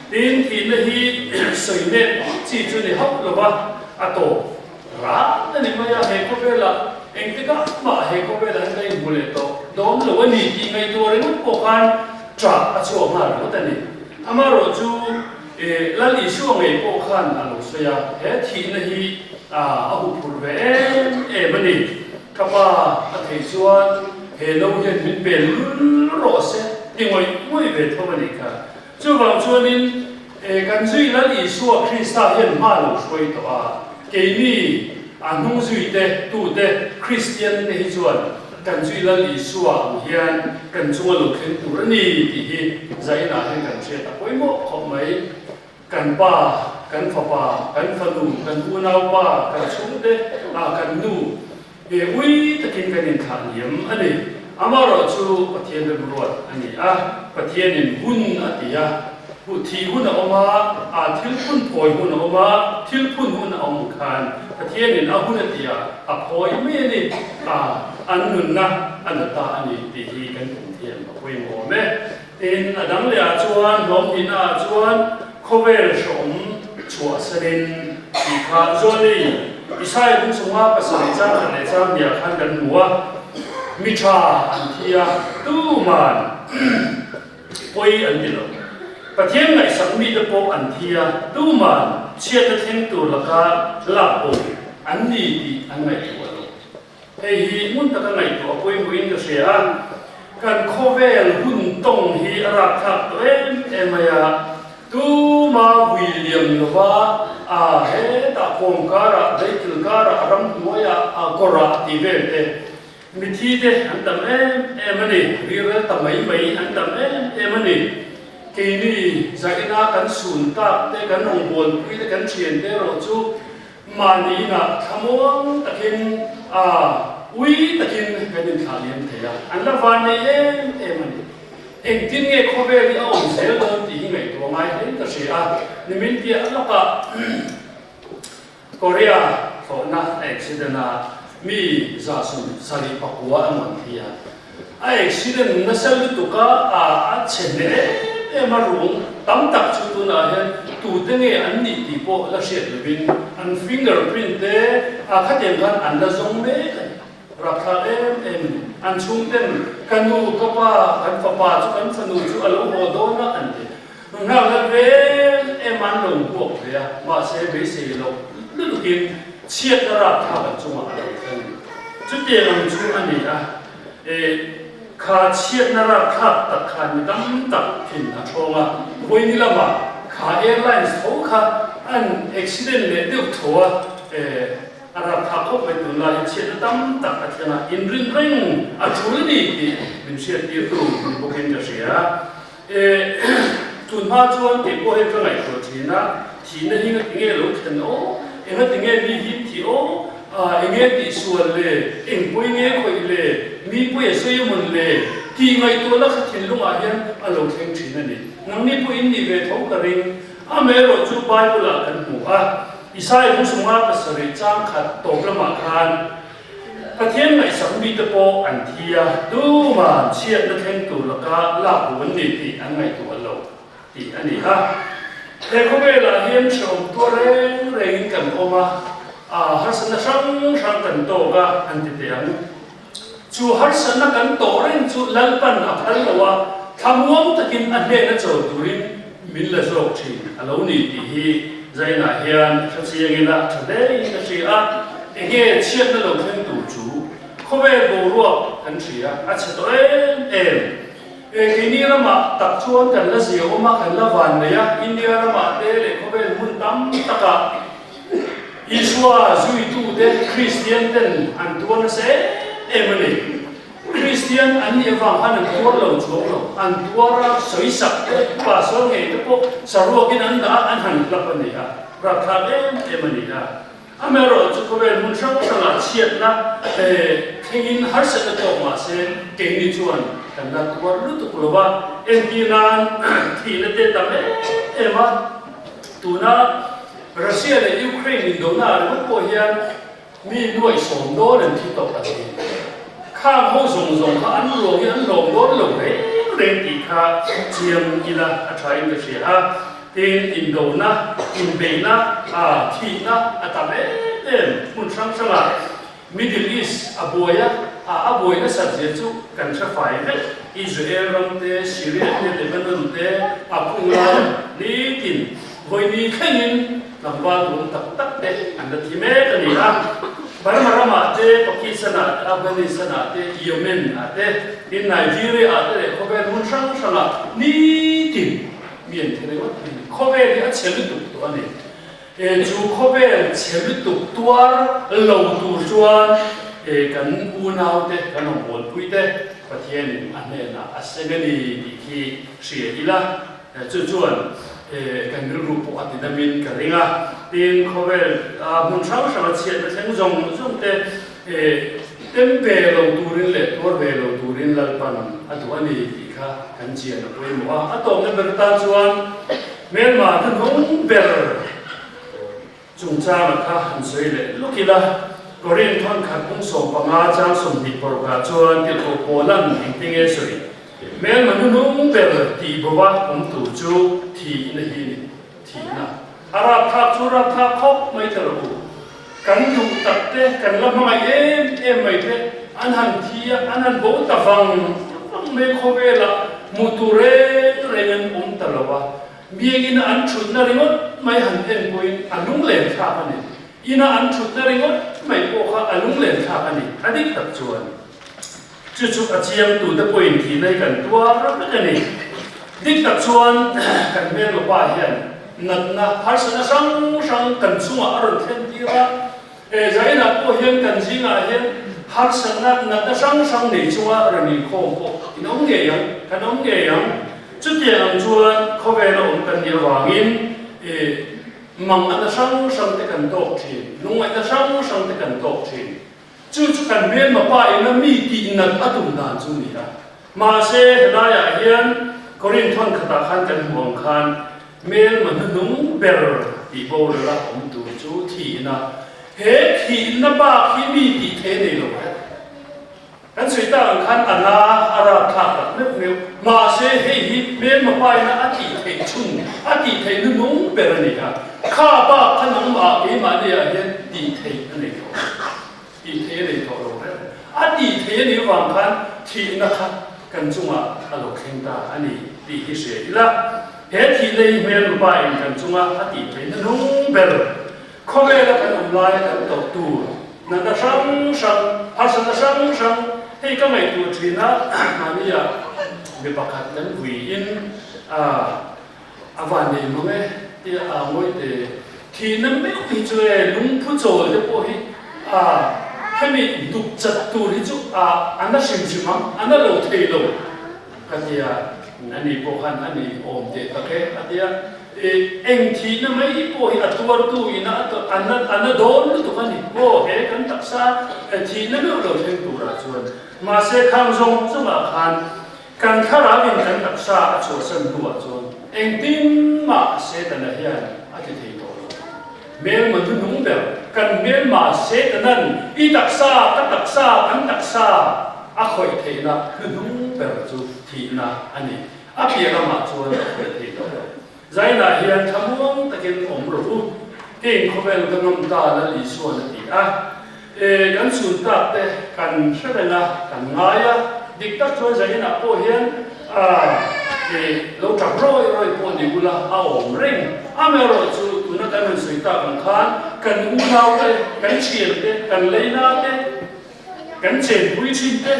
Speaker 5: Tin, thihna hi sawi nek chi chu ni hauh lova a tawp. Ral a ni mai a, he khawvelah engtikah mah he khawvelah hian ka inhmu leh tawh dawn lo a ni tih ngaihtuah ringawt pawh khan ṭah a chhuak nghal ringawt a ni. Amaherawh chu Lal Isua ngei pawh khan a lo sawi a, he thihna hi a huphurh ve em em a ni. Ka pa a theih chuan he no hian min pe lul rawh se ti ngawih ngawih ve tho a nih kha. Chuvang chuanin kan zui Lal Isua Krista hian hma lo hruai tawh a, keini a hnung zuite tute Kristian te hi chuan kan zui Lal Isua ang hian kan chunga lo thleng tur a ni tih hi zainah hian kan hriat a pawimawh khawp mai. Kan pa, kan fapa, kan fanu, kan unaupa, kan chhungte, kan nu He ui takin kan inthlah liam a ni. Amaherawhchu Pathian remruat a ni a, Pathianin hun a ti a, thih hun a awm a, a thil phun phawi hun a awm a, thil phun hun a awm khan Pathianin a hun a ti a, a phawi mai a ni, a an nunna a la ta a ni tih hi kan pum thiam a pawimawh awm e. Tin, a dang lehah chuan hlawmhnihna ah chuan khawvel hrawm chhuah sanin tih kha Johnny Isaiah bung chunga pasarih chang khat leh chang hniah khan kan hmu a, mi tha an thi a, tuman pawi an ti lo. Pathian ngaihsak mite pawh an thi a, tuman chhiatna thleng tur laka lak bo an ni tih an ngaihtuah lo. Hei hi hmun taka ngaihtuah a pawimawhin ka hria a, kan khawvel hun tawng hi a rapthlak tawh em em mai a, tuma vui liam lova a hetah kawng karah, veikil karah, ramhnuaiah, a kawrah tih vel te mithi te an tam em em a ni, rirel ta mai mai an tam em em a ni. Keini zaina kan sun tak te, kan rawngbawlpui te, kan thian te erawh chu Mahni inah thlamuang takin a ui takin kan inthlah liam thei a, an la van nei em em a ni. Engtin nge khawvel hi a awm zel dawn tih hi ngaihtuah ngai hle ka hria a, nimin piah lawkah Korea thlawhna a accident a, mi 174 an rawn thi a. A accident nasa lutuk a, a chhe hle em em a, ruang tam tak chu tunah hian tute nge an nih tih pawh la hriat lovin an finger print te a khatiang khan an la zawng mek a ni. Rapthlak em em a ni. An chhungten ka nu, ka pa, kan fapa chu kan fanu chu a lo haw dawn a an ti. Nghak la em em an lo huak ve a, mahse beisei loh lutukin chhiatna rapthlak an chungah a lo thleng. Chutiang ang chu a ni a, e kha chhiatna rapthlak tak khan mi tam tak thin a thawng a, vawiini lamah kha airlines tho kha an accident leh deuh tho a, e a rapthlak khawp mai tunlai hian chhiatna tam tak a thleng a, inrin reng a tul a ni tih min hriattirtu ni bawkin ka hria. E, tun hma chuan kei pawh hei ka ngaihtuah thin a, thihna hi nga tinge lo thlen aw, enga tinge mi hi thih aw, ah enge tihsual le, eng pawi nge khawih le, mi pawi a sawi a mawn le Tih ngaihtuahna kha thinlungah hian a lo thleng thin a ni. Nangni pawh in nih ve tho ka ring. Amaherawh chu Bible-ah kan hmu a, Isaiah bung 57 chang khat tawp lamah khan Pathian ngaihsak mite pawh an thi a, tuman chhiatna thleng tur laka lak duh an ni tih an ngaihtuah lo tih a ni a. He khawvelah hian hrehawm tuar reng rengin kan awm a, harsatna hrang hrang kan tawk a, an ti teh ang. Chu harsatna kan tawh reng chu Lalpan a phal lo a, thlamuang takin a hnehna chawl turin min la zawk thin a lo ni tih hi Zainah hian hre chiang ila tha hle in ka hria a, enge chhiatna lo thleng tur chu khawvel boruak kan hria a chhe tawh em em. E keini ramah tak chuan kan la zia awm a, kan la van nei a, India ramah te leh khawvel hmun tam takah Isua zuitute Kristian ten an tuar nasa em em a ni. Kristian an nih avang khan an tuar lo chuang lo. An tuar a, sawisak te, pastor ngei te pawh saruakin an dah a, an han hlap a ni a, rapthlak em em a ni a. Amaherawhchu chu khawvel hmun hrang hrangah chhiatna thlengin harsatna tawk mah se keini chuan kan la tuar lutuk lo va, entir nan thihna te tam em em a, tuna Russia leh Ukraine indona ah ringawt pawh hian mi nuaih sawm dawn an thi tawh a ni. Khang ho zawng zawng kha an ruang hi an lawm dawn lo reng reng tih kha chiang ila a tha in ka hria a. Tin, indona, inbeihna, thihna a tam em em hmun hrang hrang ah Middle East a buai a, a buai nasat zia chu kan hre fai vek. Israel ram te, Syria te, Lebanon te a khung lai a, nitin vawi ni thlengin tlangval duhawm tak tak te an la thi mek a ni a. Burma ramah te, Pakistan ah te, Afghanistan ah te, Yemen ah te, tin Nigeria ah te leh khawvel hmun hrang hrangah nitin mi an thi ringawt mai a ni. Khawvel hi a chhe lutuk tawh a ni. He chu khawvel chhe lutuk tuar lo tur chuan he kan unaute, kan rawngbawlpuite Pathianin a hnenah a seng a ni tih khi hria ila, chu chuan kan rilru pawh a ti damin ka ring a. Tin, khawvel hmun hrang hranga chhiatna thleng zawng zawng te tem ve lo turin leh tuar ve lo turin Lalpan a duh a ni tih kha kan chian a pawimawh a. A tawpna ber tan chuan Hmelma hnuhnung ber chungchanga kha han sawi leh luk ila, Korin thawnkhat pung 15 chang 20 parukah chuan Tirhkoh Paulan engtinge sawi? Hmelma hnuhnung ber tih bova awm tur chu thihna hi a ni, thihna. A rapthlak chu rapthlak khawp mai ta rawh u. Kan duh tak te, kan la hmangaih em em mai te an han thi a, an han bo ta vang vang mai khawvelah hmuh tur reng reng an awm ta lo a. Biakina an thutna ringawt mai han en pawhin a lunglen thlak a ni. Ina an thutna ringawt mai pawh kha a lunglen thlak a ni. A dik tak chuan chu chu a chiang tute pawhin thihna hi kan tuar vek a ni. Dik tak chuan kan hmelmapa hian Natna harsatna hrang hrang kan chungah a rawn thlen tir a, he zainah pawh hian kan zingah hian harsatna natna hrang hrang nei chunga rawn inkhawm pawh in awm ngei ang, kan awm ngei ang. Chutiang ang chuan khawvela awm kan nih avangin manganna hrang hrang te kan tawk thin, lungngaihna hrang hrang te kan tawk thin. Chu chu kan hmelma pa ina mi tih nat a tum dan chu ni a. Mahse, helaiah hian Korinth hawn khatah khan kan hmuh ang khan hmelma hnuhnung ber tih boral a awm tur chu thihna, he thihna bak hi mi tih thei a nei lo e. Kan sawi tak ang khan a na a rapthlak tak meuh meuh. Mahse, hei hi hmelma pa ina a tih theih chhun, a tih theih hnuhnung ber a ni a. Kha bak kha nangmah keimahniah hian tih theih a nei tawh lo. Tih theih a nei tawh lo reng. A tih theih a nih avang khan thihna kha kan chungah a lo thleng ta a ni tih hi hria ila, he thihna hi hmelrupa in kan chunga a tih theih hnuhnung ber khawvela kan awm laia kan tawh tur natna hrang hrang, harsatna hrang hrang hei ka ngaihtuah thin a, mahnia mi pakhat kan vuiin a A van nei mang e tia a ngawi te. Thihna meuh hi chu e lungphu chawl te pawh hi a hemi duk chat tur hi chu a a na hrim hrim ang, a na lo thei lo ka tia a ni pawh khan a ni awm teh tak e a tia. I eng thihna mai pawh hi a tuartu ina a na a na dawn lutuk a ni. Aw he kan taksa thihna meuh lo thleng turah chuan mahse khang zawng zawngah khan. Kan thlarauin kan taksa a chhuahsan hnuah chuan engtin mah Setana hian a ti thei tawh lo. Hmelma hnuhnung ber kan hmelma Setanan i taksa, ka taksa, kan taksa a khawih theihna hnuhnung ber chu thihna a ni. A piah lamah chuan a khawih thei tawh lo. Zainah hian thlamuang takin awm rawh u, keiin khawvel ka ngam ta Lal Isuan a ti a. E, kan chhun tak te kan hre reng a, kan ngai a, dik tak chuan Zainah pawh hian a, e, lo tap rawi rawi pawh ni ula a awm reng. Amaherawhchu tuna kan rawn sawi tak ang khan kan unau te, kan thian te, kan leina te, kan chenpui thin te,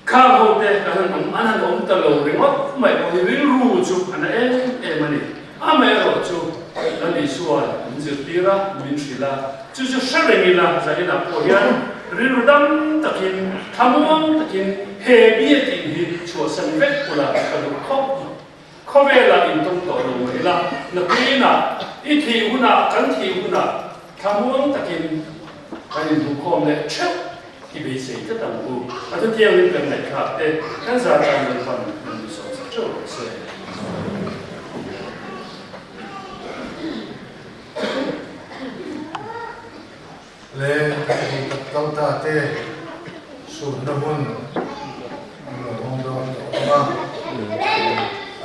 Speaker 5: Khang ho te kan han awm, an han awm ta lo ringawt mai pawh hi rilru chu a na em em a ni. Amaherawh chu Lal Isua'n min zirtir a, min hrilh a, chu chu hre reng ila zaninah pawh hian rilru dam takin, thlamuang takin he biakin hi chhuahsan vek ula ka duh khawp mai. Khawvelah intawng tawh lo mai ila, nakinah i thih hunah, kan thih hunah thlamuang takin kan inhmukhawm leh theuh i beisei tlat ang u. A thutiangin kan ngaihthlak te, kan zar tan Lalpan min duhsawm sak theuh rawh se.
Speaker 1: Le hei tak kal ta te sunna hun an lo hawng dawn tawh ang a,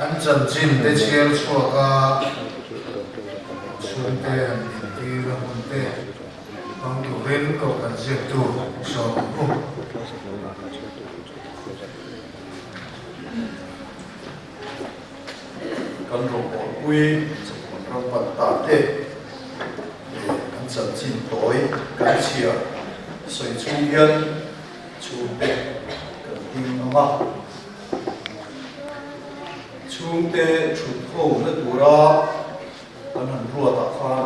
Speaker 1: an chanchin te chhiar chhuak a, chhungte han intir a hun te hmang turin kohhran ziaktu sawm ang u.
Speaker 4: Kan rawngbawlpui ram pan ta te an chanchin tawi kan chhia sawi chhung hian chhungte kan ding ang a. Chhungte thut ho na tura kan han ruatah khan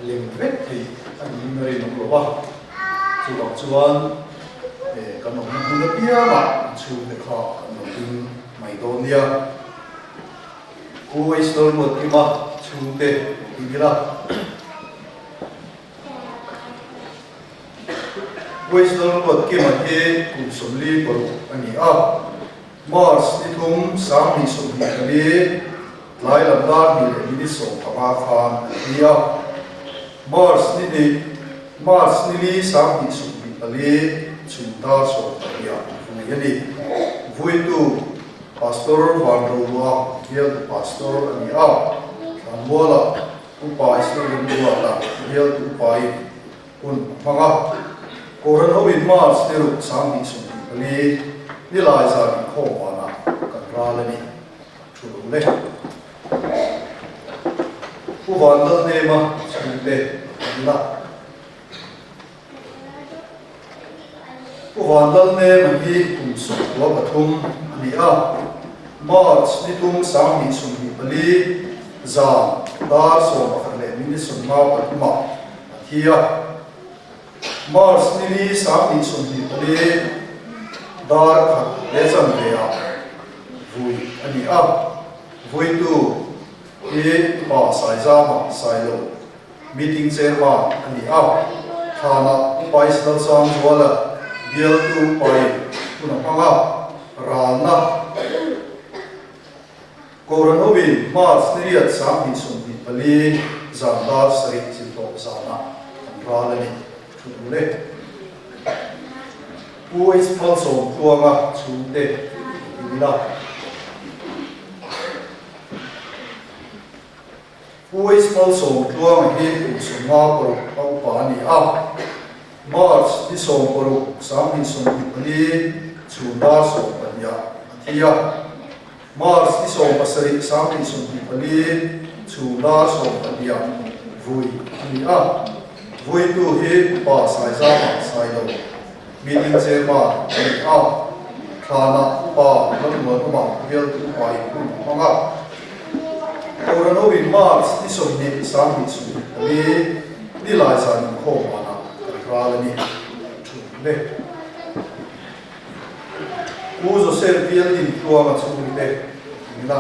Speaker 4: lem vek theih a niin a rinawm lo a, chuvang chuan kan awmna hmun apiangah chhungte kha kan lo ding mai dawn nia. Pu Ismail Ruatkima chhungte lo ding ila. Pu Ismail Ruatkima hi kum 46 a ni a. March ni thum 2024 tlai lam dar hnih leh minute 15 khan an ti a. March ni hnih March ni li 2024 chhun dar 12 ah vui a ni. Vuitu Pastor Vanroa bialtu Pastor a ni a, Thlanmuala Upa Israel Remruata bialtu upain hun a hmang a. Kohhran hoin March ni ruk 2024 ni lai zan inkhawm vanah kan ral a ni. Thu lo le. Pu Vanlalhnema chhungte an la. Pu Vanlalhnema hi kum 93 a ni a. March ni thum 2024 zan dar 11 leh minute 53 ah a thi a. March ni li 2024 dar khat leh chanve ah vui a ni a. Vuitu hi Pa Saizama Sailo meeting chairman a ni a. Thlanah Vice Lalsangzuala bialtu pain hun a hmang a, ralna Kohhran hoin March ni riat 2024 zan dar sarih chil tawp zanah an ral a ni. Thu duh le. Pu H Malsawmtluanga chhungte ti ila. Pu H Malsawmtluanga hi kum 56 a upa a ni a. March ni 16 2024 chhun dar 12 ah a thi a. March ni 17 2024 chhun dar 12 ah vui a ni a. Vuitu hi Upa Saizama Sailo, meeting chairman a ni a. Thlanah Upa Lalmuanawma bialtu upa in hun a hmang a. Kohhran hoin March ni 20 2024 ni lai zan inkhawm vanah kan ral a ni. Thu le. Pu Joseph Bialin Tluanga chhungte in la.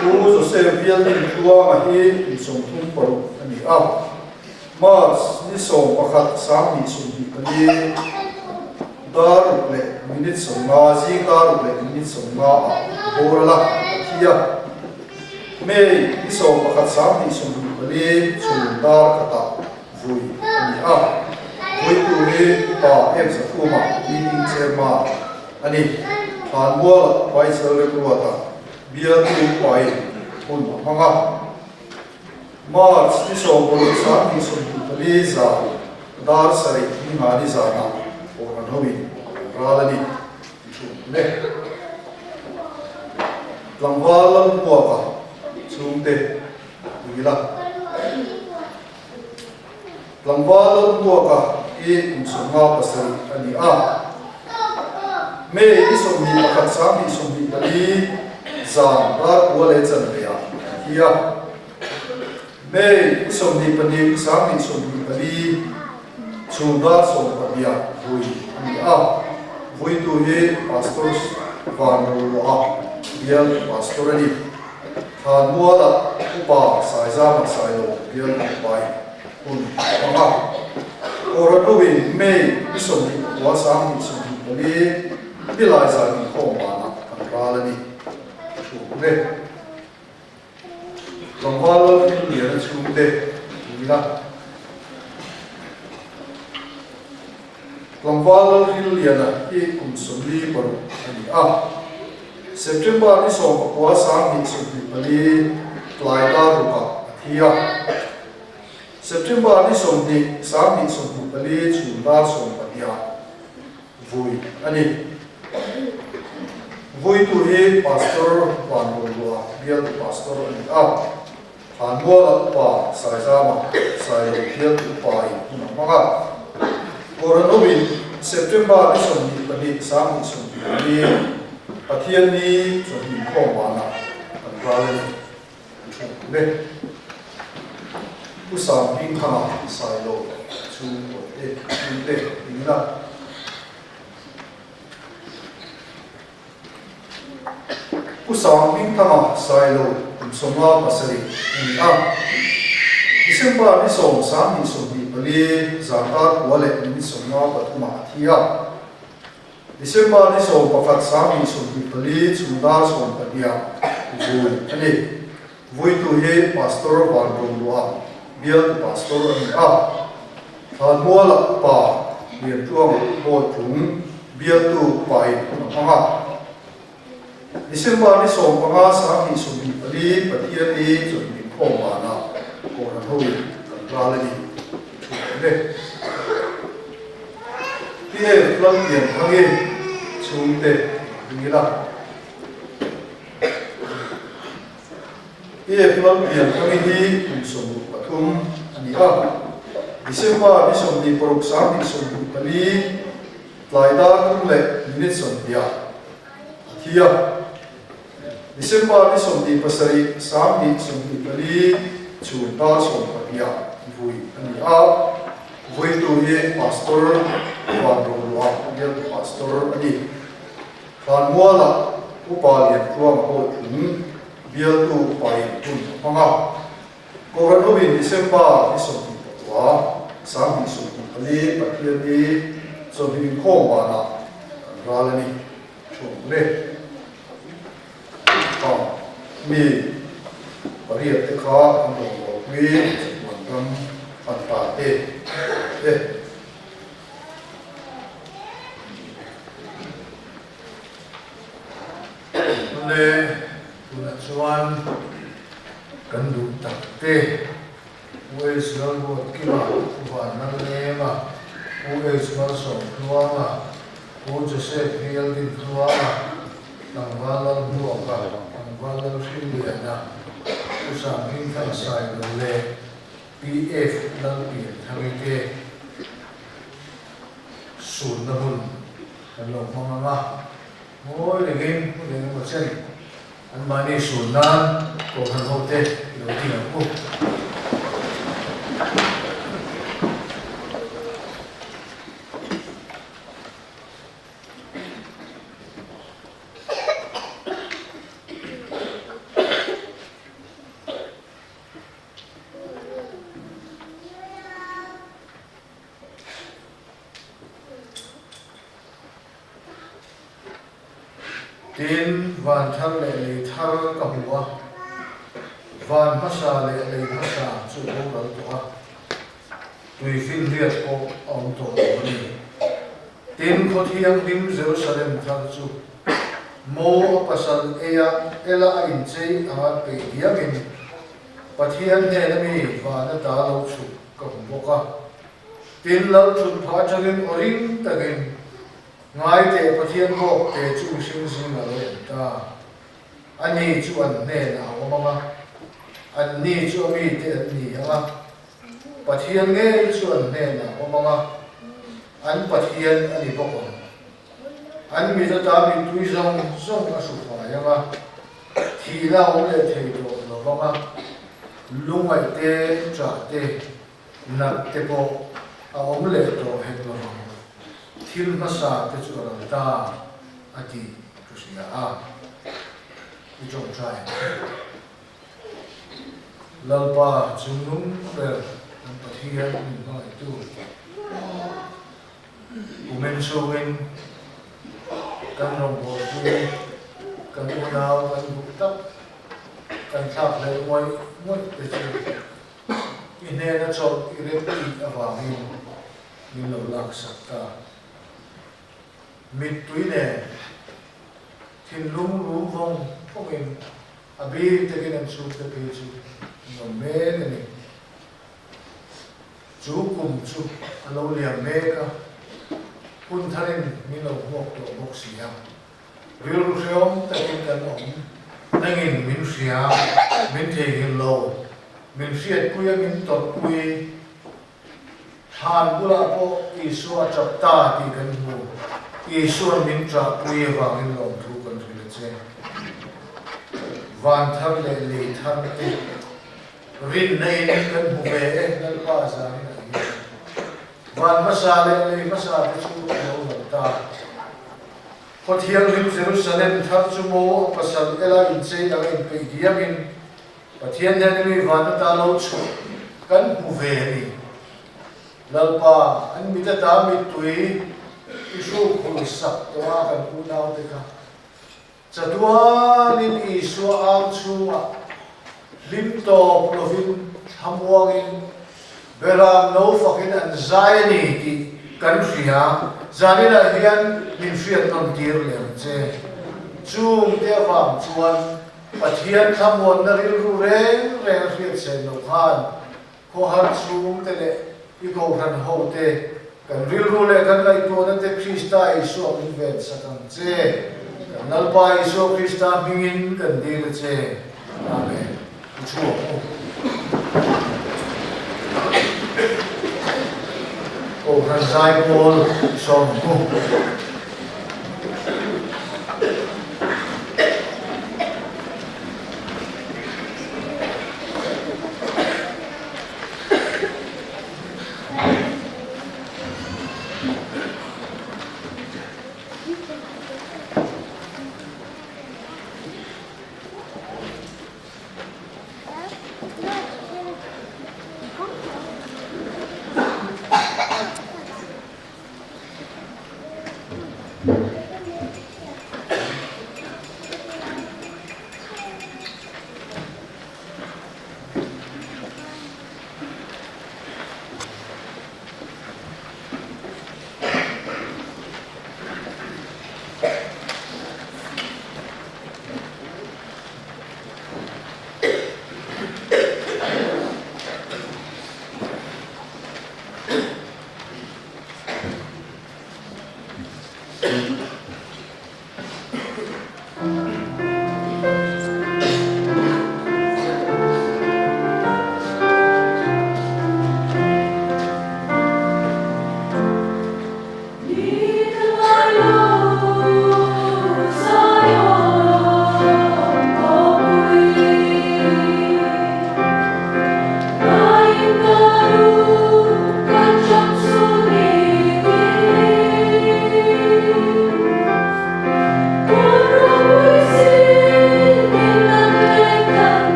Speaker 4: Pu Joseph Bialin Tluanga hi kum 36 a ni a. March ni 11 2024 Dar ruk leh minute 50, zing dar ruk leh minute 50 ah boral a thi a. May ni 11 2024 chhun dar khatah vui a ni a. Vui tur hi upa em Zathuma meeting chairman a ni. Thlanmuala Vice Remruata bialtu upain hun a hmang a. March ni 16 2024 zan dar sarih ni nga ni zanah Kohhran hoin an ral a ni ti thu ang e. Tlangval Lalhmuaka chhungte ui la. Tlangval Lalhmuaka hi kum 57 a ni a. May ni 21 2024 zan dar kua leh chanve ah a thi a. May ni 22 2024 chhun dar 12 ah vui a ni a. Vuitu hi Pastor Van Roluah bial Pastor a ni. Thlanmualah Upa Saizama Sailo bial Upai hun a hmang a. Kawratuin May ni 24 2024 Nilai zan inkhawm banah an ral a ni. Thu ang e. Tlangval Lalhmingliana chhungte ni ila. Tlangval Lalhmingliana hi kum 46 a ni a. September ni 19 2024 tlai dar rukah a thi a. September ni 20 2024 chhun dar 12 ah vui a ni. Vuitu hi Pastor Vanrolua bialtu Pastor a ni a. Thlanmuala upa Saizama Sailo bialtu upa in hun a hmang a. Kawranoin September ni 22 2024 Pathian ni chawhni khawm banah kan ral a ni. Thu le. Pu Sanghmingthanga Sailo chu te chhungte ning la. Pu Sanghmingthanga Sailo kum 57 a ni a. December ni 10 2024 zan dar kua leh minute 53 ah a thi a. December ni 11 2024 chhun dar 12 ah vui a ni. Vuitu hi Pastor Vanroluah bialtu Pastor a ni a. Thlanmualah upa Liantluanga Bawitlung bialtu upain hun a hmang a. December ni 15 2024 Pathian ni chawlhni khawm banah Kohhran hoin kan ral a ni. Thu ang e. PF Lalpianthangi chhungte ring ila. PF Lalpianthangi hi kum 63 a ni a. December ni 26 2024 tlai dar thum leh minute 20 ah a thi a. December ni 27 2024 chhun dar 12 ah vui a ni a. Vuitu hi Pastor Vanroluah bialtu Pastor a ni. Thlanmualah Upa Liantluanga Bawitlung bialtu upain hun a hmang a. Kohhran hoin December ni 24 2024 Pathian ni chawhni inkhawm banah kan ral a ni. Thu le. A mi pariat te kha an rawn buaipui chatuan ram an ta te e.
Speaker 1: Le tunah chuan kan duh tak te U H Lalruatkima, U Vanlalnema, U H Malsawmtluanga, U Joseph Hialdintluanga, Tlangval Lalhmuaka, Tlangval Lalhrinliana, Pu Sanghmingthang Sailo leh PF Lalpianthangi te sunna hun kan lo hmang ang a, ngawi rengin hun eng emaw chen anmahni sun nan Kohhran hote i lo ding ang u. Tin, van thar leh lei thar ka hmu a, van hmasa leh lei hmasa chu a boral tawh a, tuifinriat pawh a awm tawh lo a ni. Tin, khaw thianghlim Jerusalem thar chu mo a pasal eia ela a inchei anga peih diamin Pathian hnena mi van ata lo chhuk ka hmu bawk a. Tin, lal thut phah atangin aw ring takin, Ngai teh Pathian bawk te chu mihring zing a lo awm ta. A ni chu an hnenah a awm ang a, an ni chu a mite an ni ang a, Pathian ngei chu an hnenah a awm ang a, an Pathian a ni bawk ang. An mit ata mittui zawng zawng a hru fai ang a, thihna a awm leh thei tawh lo vang a, lungaih te, ṭah te, Nat te pawh a awm leh tawh hek lo ang, thil hmasa te chu a ral ta a tih ka hria a, i tawngtai ang u. Lalpa chungnung ber kan Pathian min hmangaihtu, kumin chhungin kan rawngbawlpui, kan unau kan duh tak, kan thlak hlelh ngawih ngawih te chu I hnena chawlh i rem tih avangin min lo laksak ta. Mittui nen thinlung rum vawng vawngin a bik takin an chhungte phei chu an awm mek a ni. Chu kum chu a lo liam mek a, hun tharin min lo hmuak tawh bawk si a. Rilru hrehawm takin kan awm. Nangin min hria, min theihnghilh lo, min hriatpui a min tawrhpui. Thlan bulah pawh Isua a tap ta tih kan hmu. Isua'n min ṭahpui avangin lawmthu kan hrilh a che. Van thar leh lei thar te rinna in kan hmu ve e, Lalpa zanin ah hian. Van hmasa leh lei hmasa te chu a lo ral ta. Khaw thianghlim Jerusalem thar chu maw a pasal ela inchei anga inpeih diamin Pathian hnena mi van ata lo chhuah kan hmu ve a ni. Lalpa, an mit ata mittui i hruk hul sak tawh a kan unaute kha. Chatuanin Isua ang chhungah hlim tawp lovin thlamuangin Beram no fakin an zai a ni tih kan hria. Zaninah hian min hriat nawn tir leh ang che. Chungte avang chuan Pathian thlamuanna rilru reng reng a hriat sen loh khan khawhar chhungte leh i kohhran hote kan rilru leh kan ngaihtuahna te Krista Isua min ven sak ang che. Kan Lalpa Isua Krista hmingin kan dil a che. Amen. I chhuak u. Kohhran Zaipawl 20.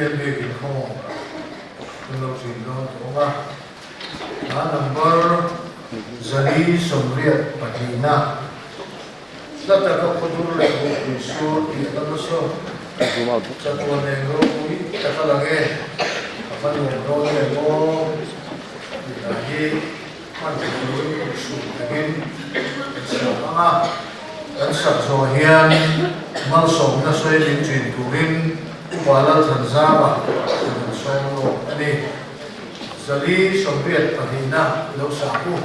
Speaker 1: Pathian biak inkhawm kan lo ṭin dawn tawh ang a, a number 482na hla taka khawdur leh buhpui sur tih a la nasa. Chatuan eng ropui tak a lang e, a va nuam dawn em aw tih lah hi hman turin inhrum takin kan siam ang a. Kan sak zawh hian malsawmna sawi min ṭin turin Upa Lalthanzama kan han sawm lawk a ni. 482na lo sak u.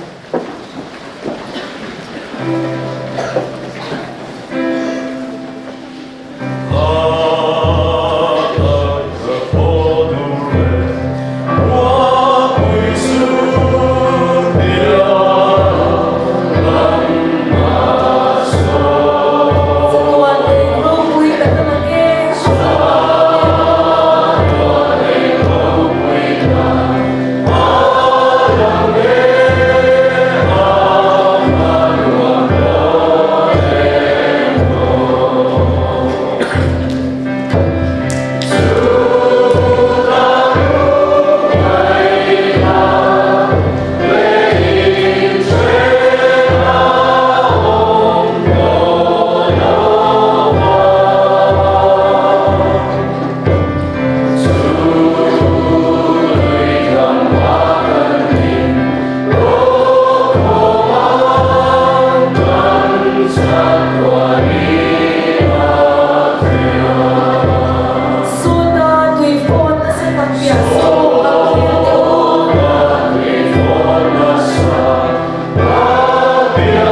Speaker 3: Chatuan eng ropui tak a lang e. Sawta tui fawn nasa tak piah saw kan thlir teh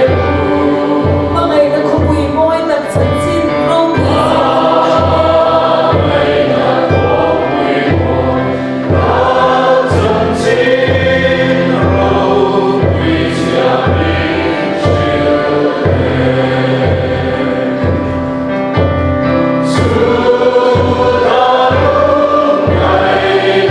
Speaker 3: u. Hmangaihna khawpui mawi tak chanchin ropui zia kan hre e.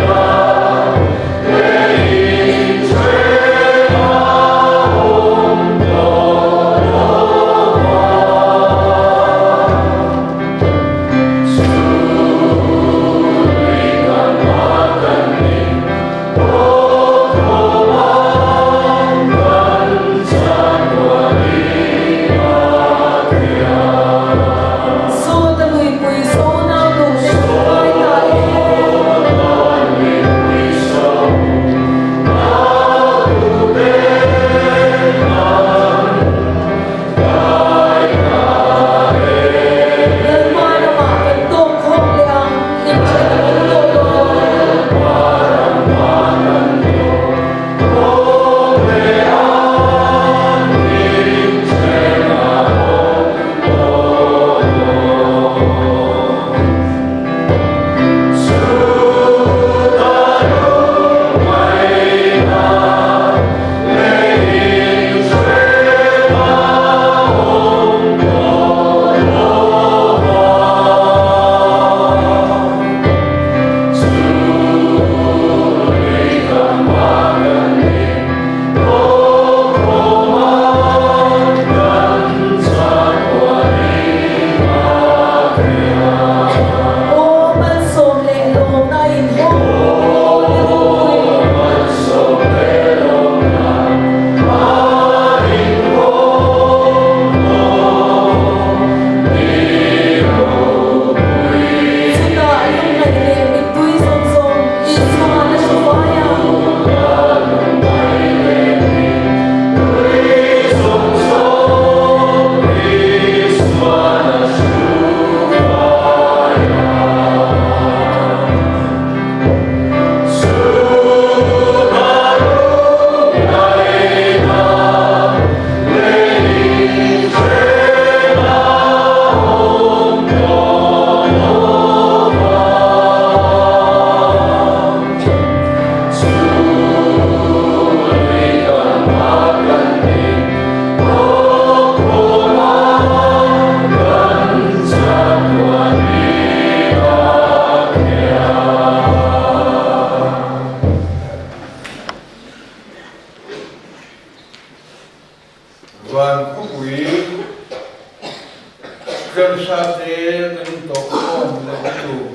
Speaker 6: Ṭansa te kan intawhkhawm lehna tur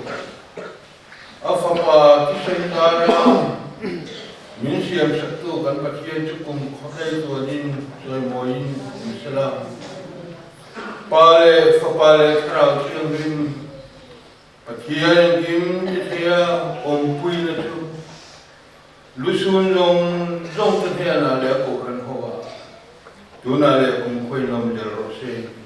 Speaker 6: a Fapa thisen tana min siamsaktu kan Pathian chu kum khawhlei tuanin chawimawiin awm sela. Pa leh Fapa leh Thlarau Thianghlim Pathian engkim ti theia awmpuina chu Lusun zawng zawng te hnenah leh a kohhran ho ah tunah leh kum khawiin awm zel rawh se.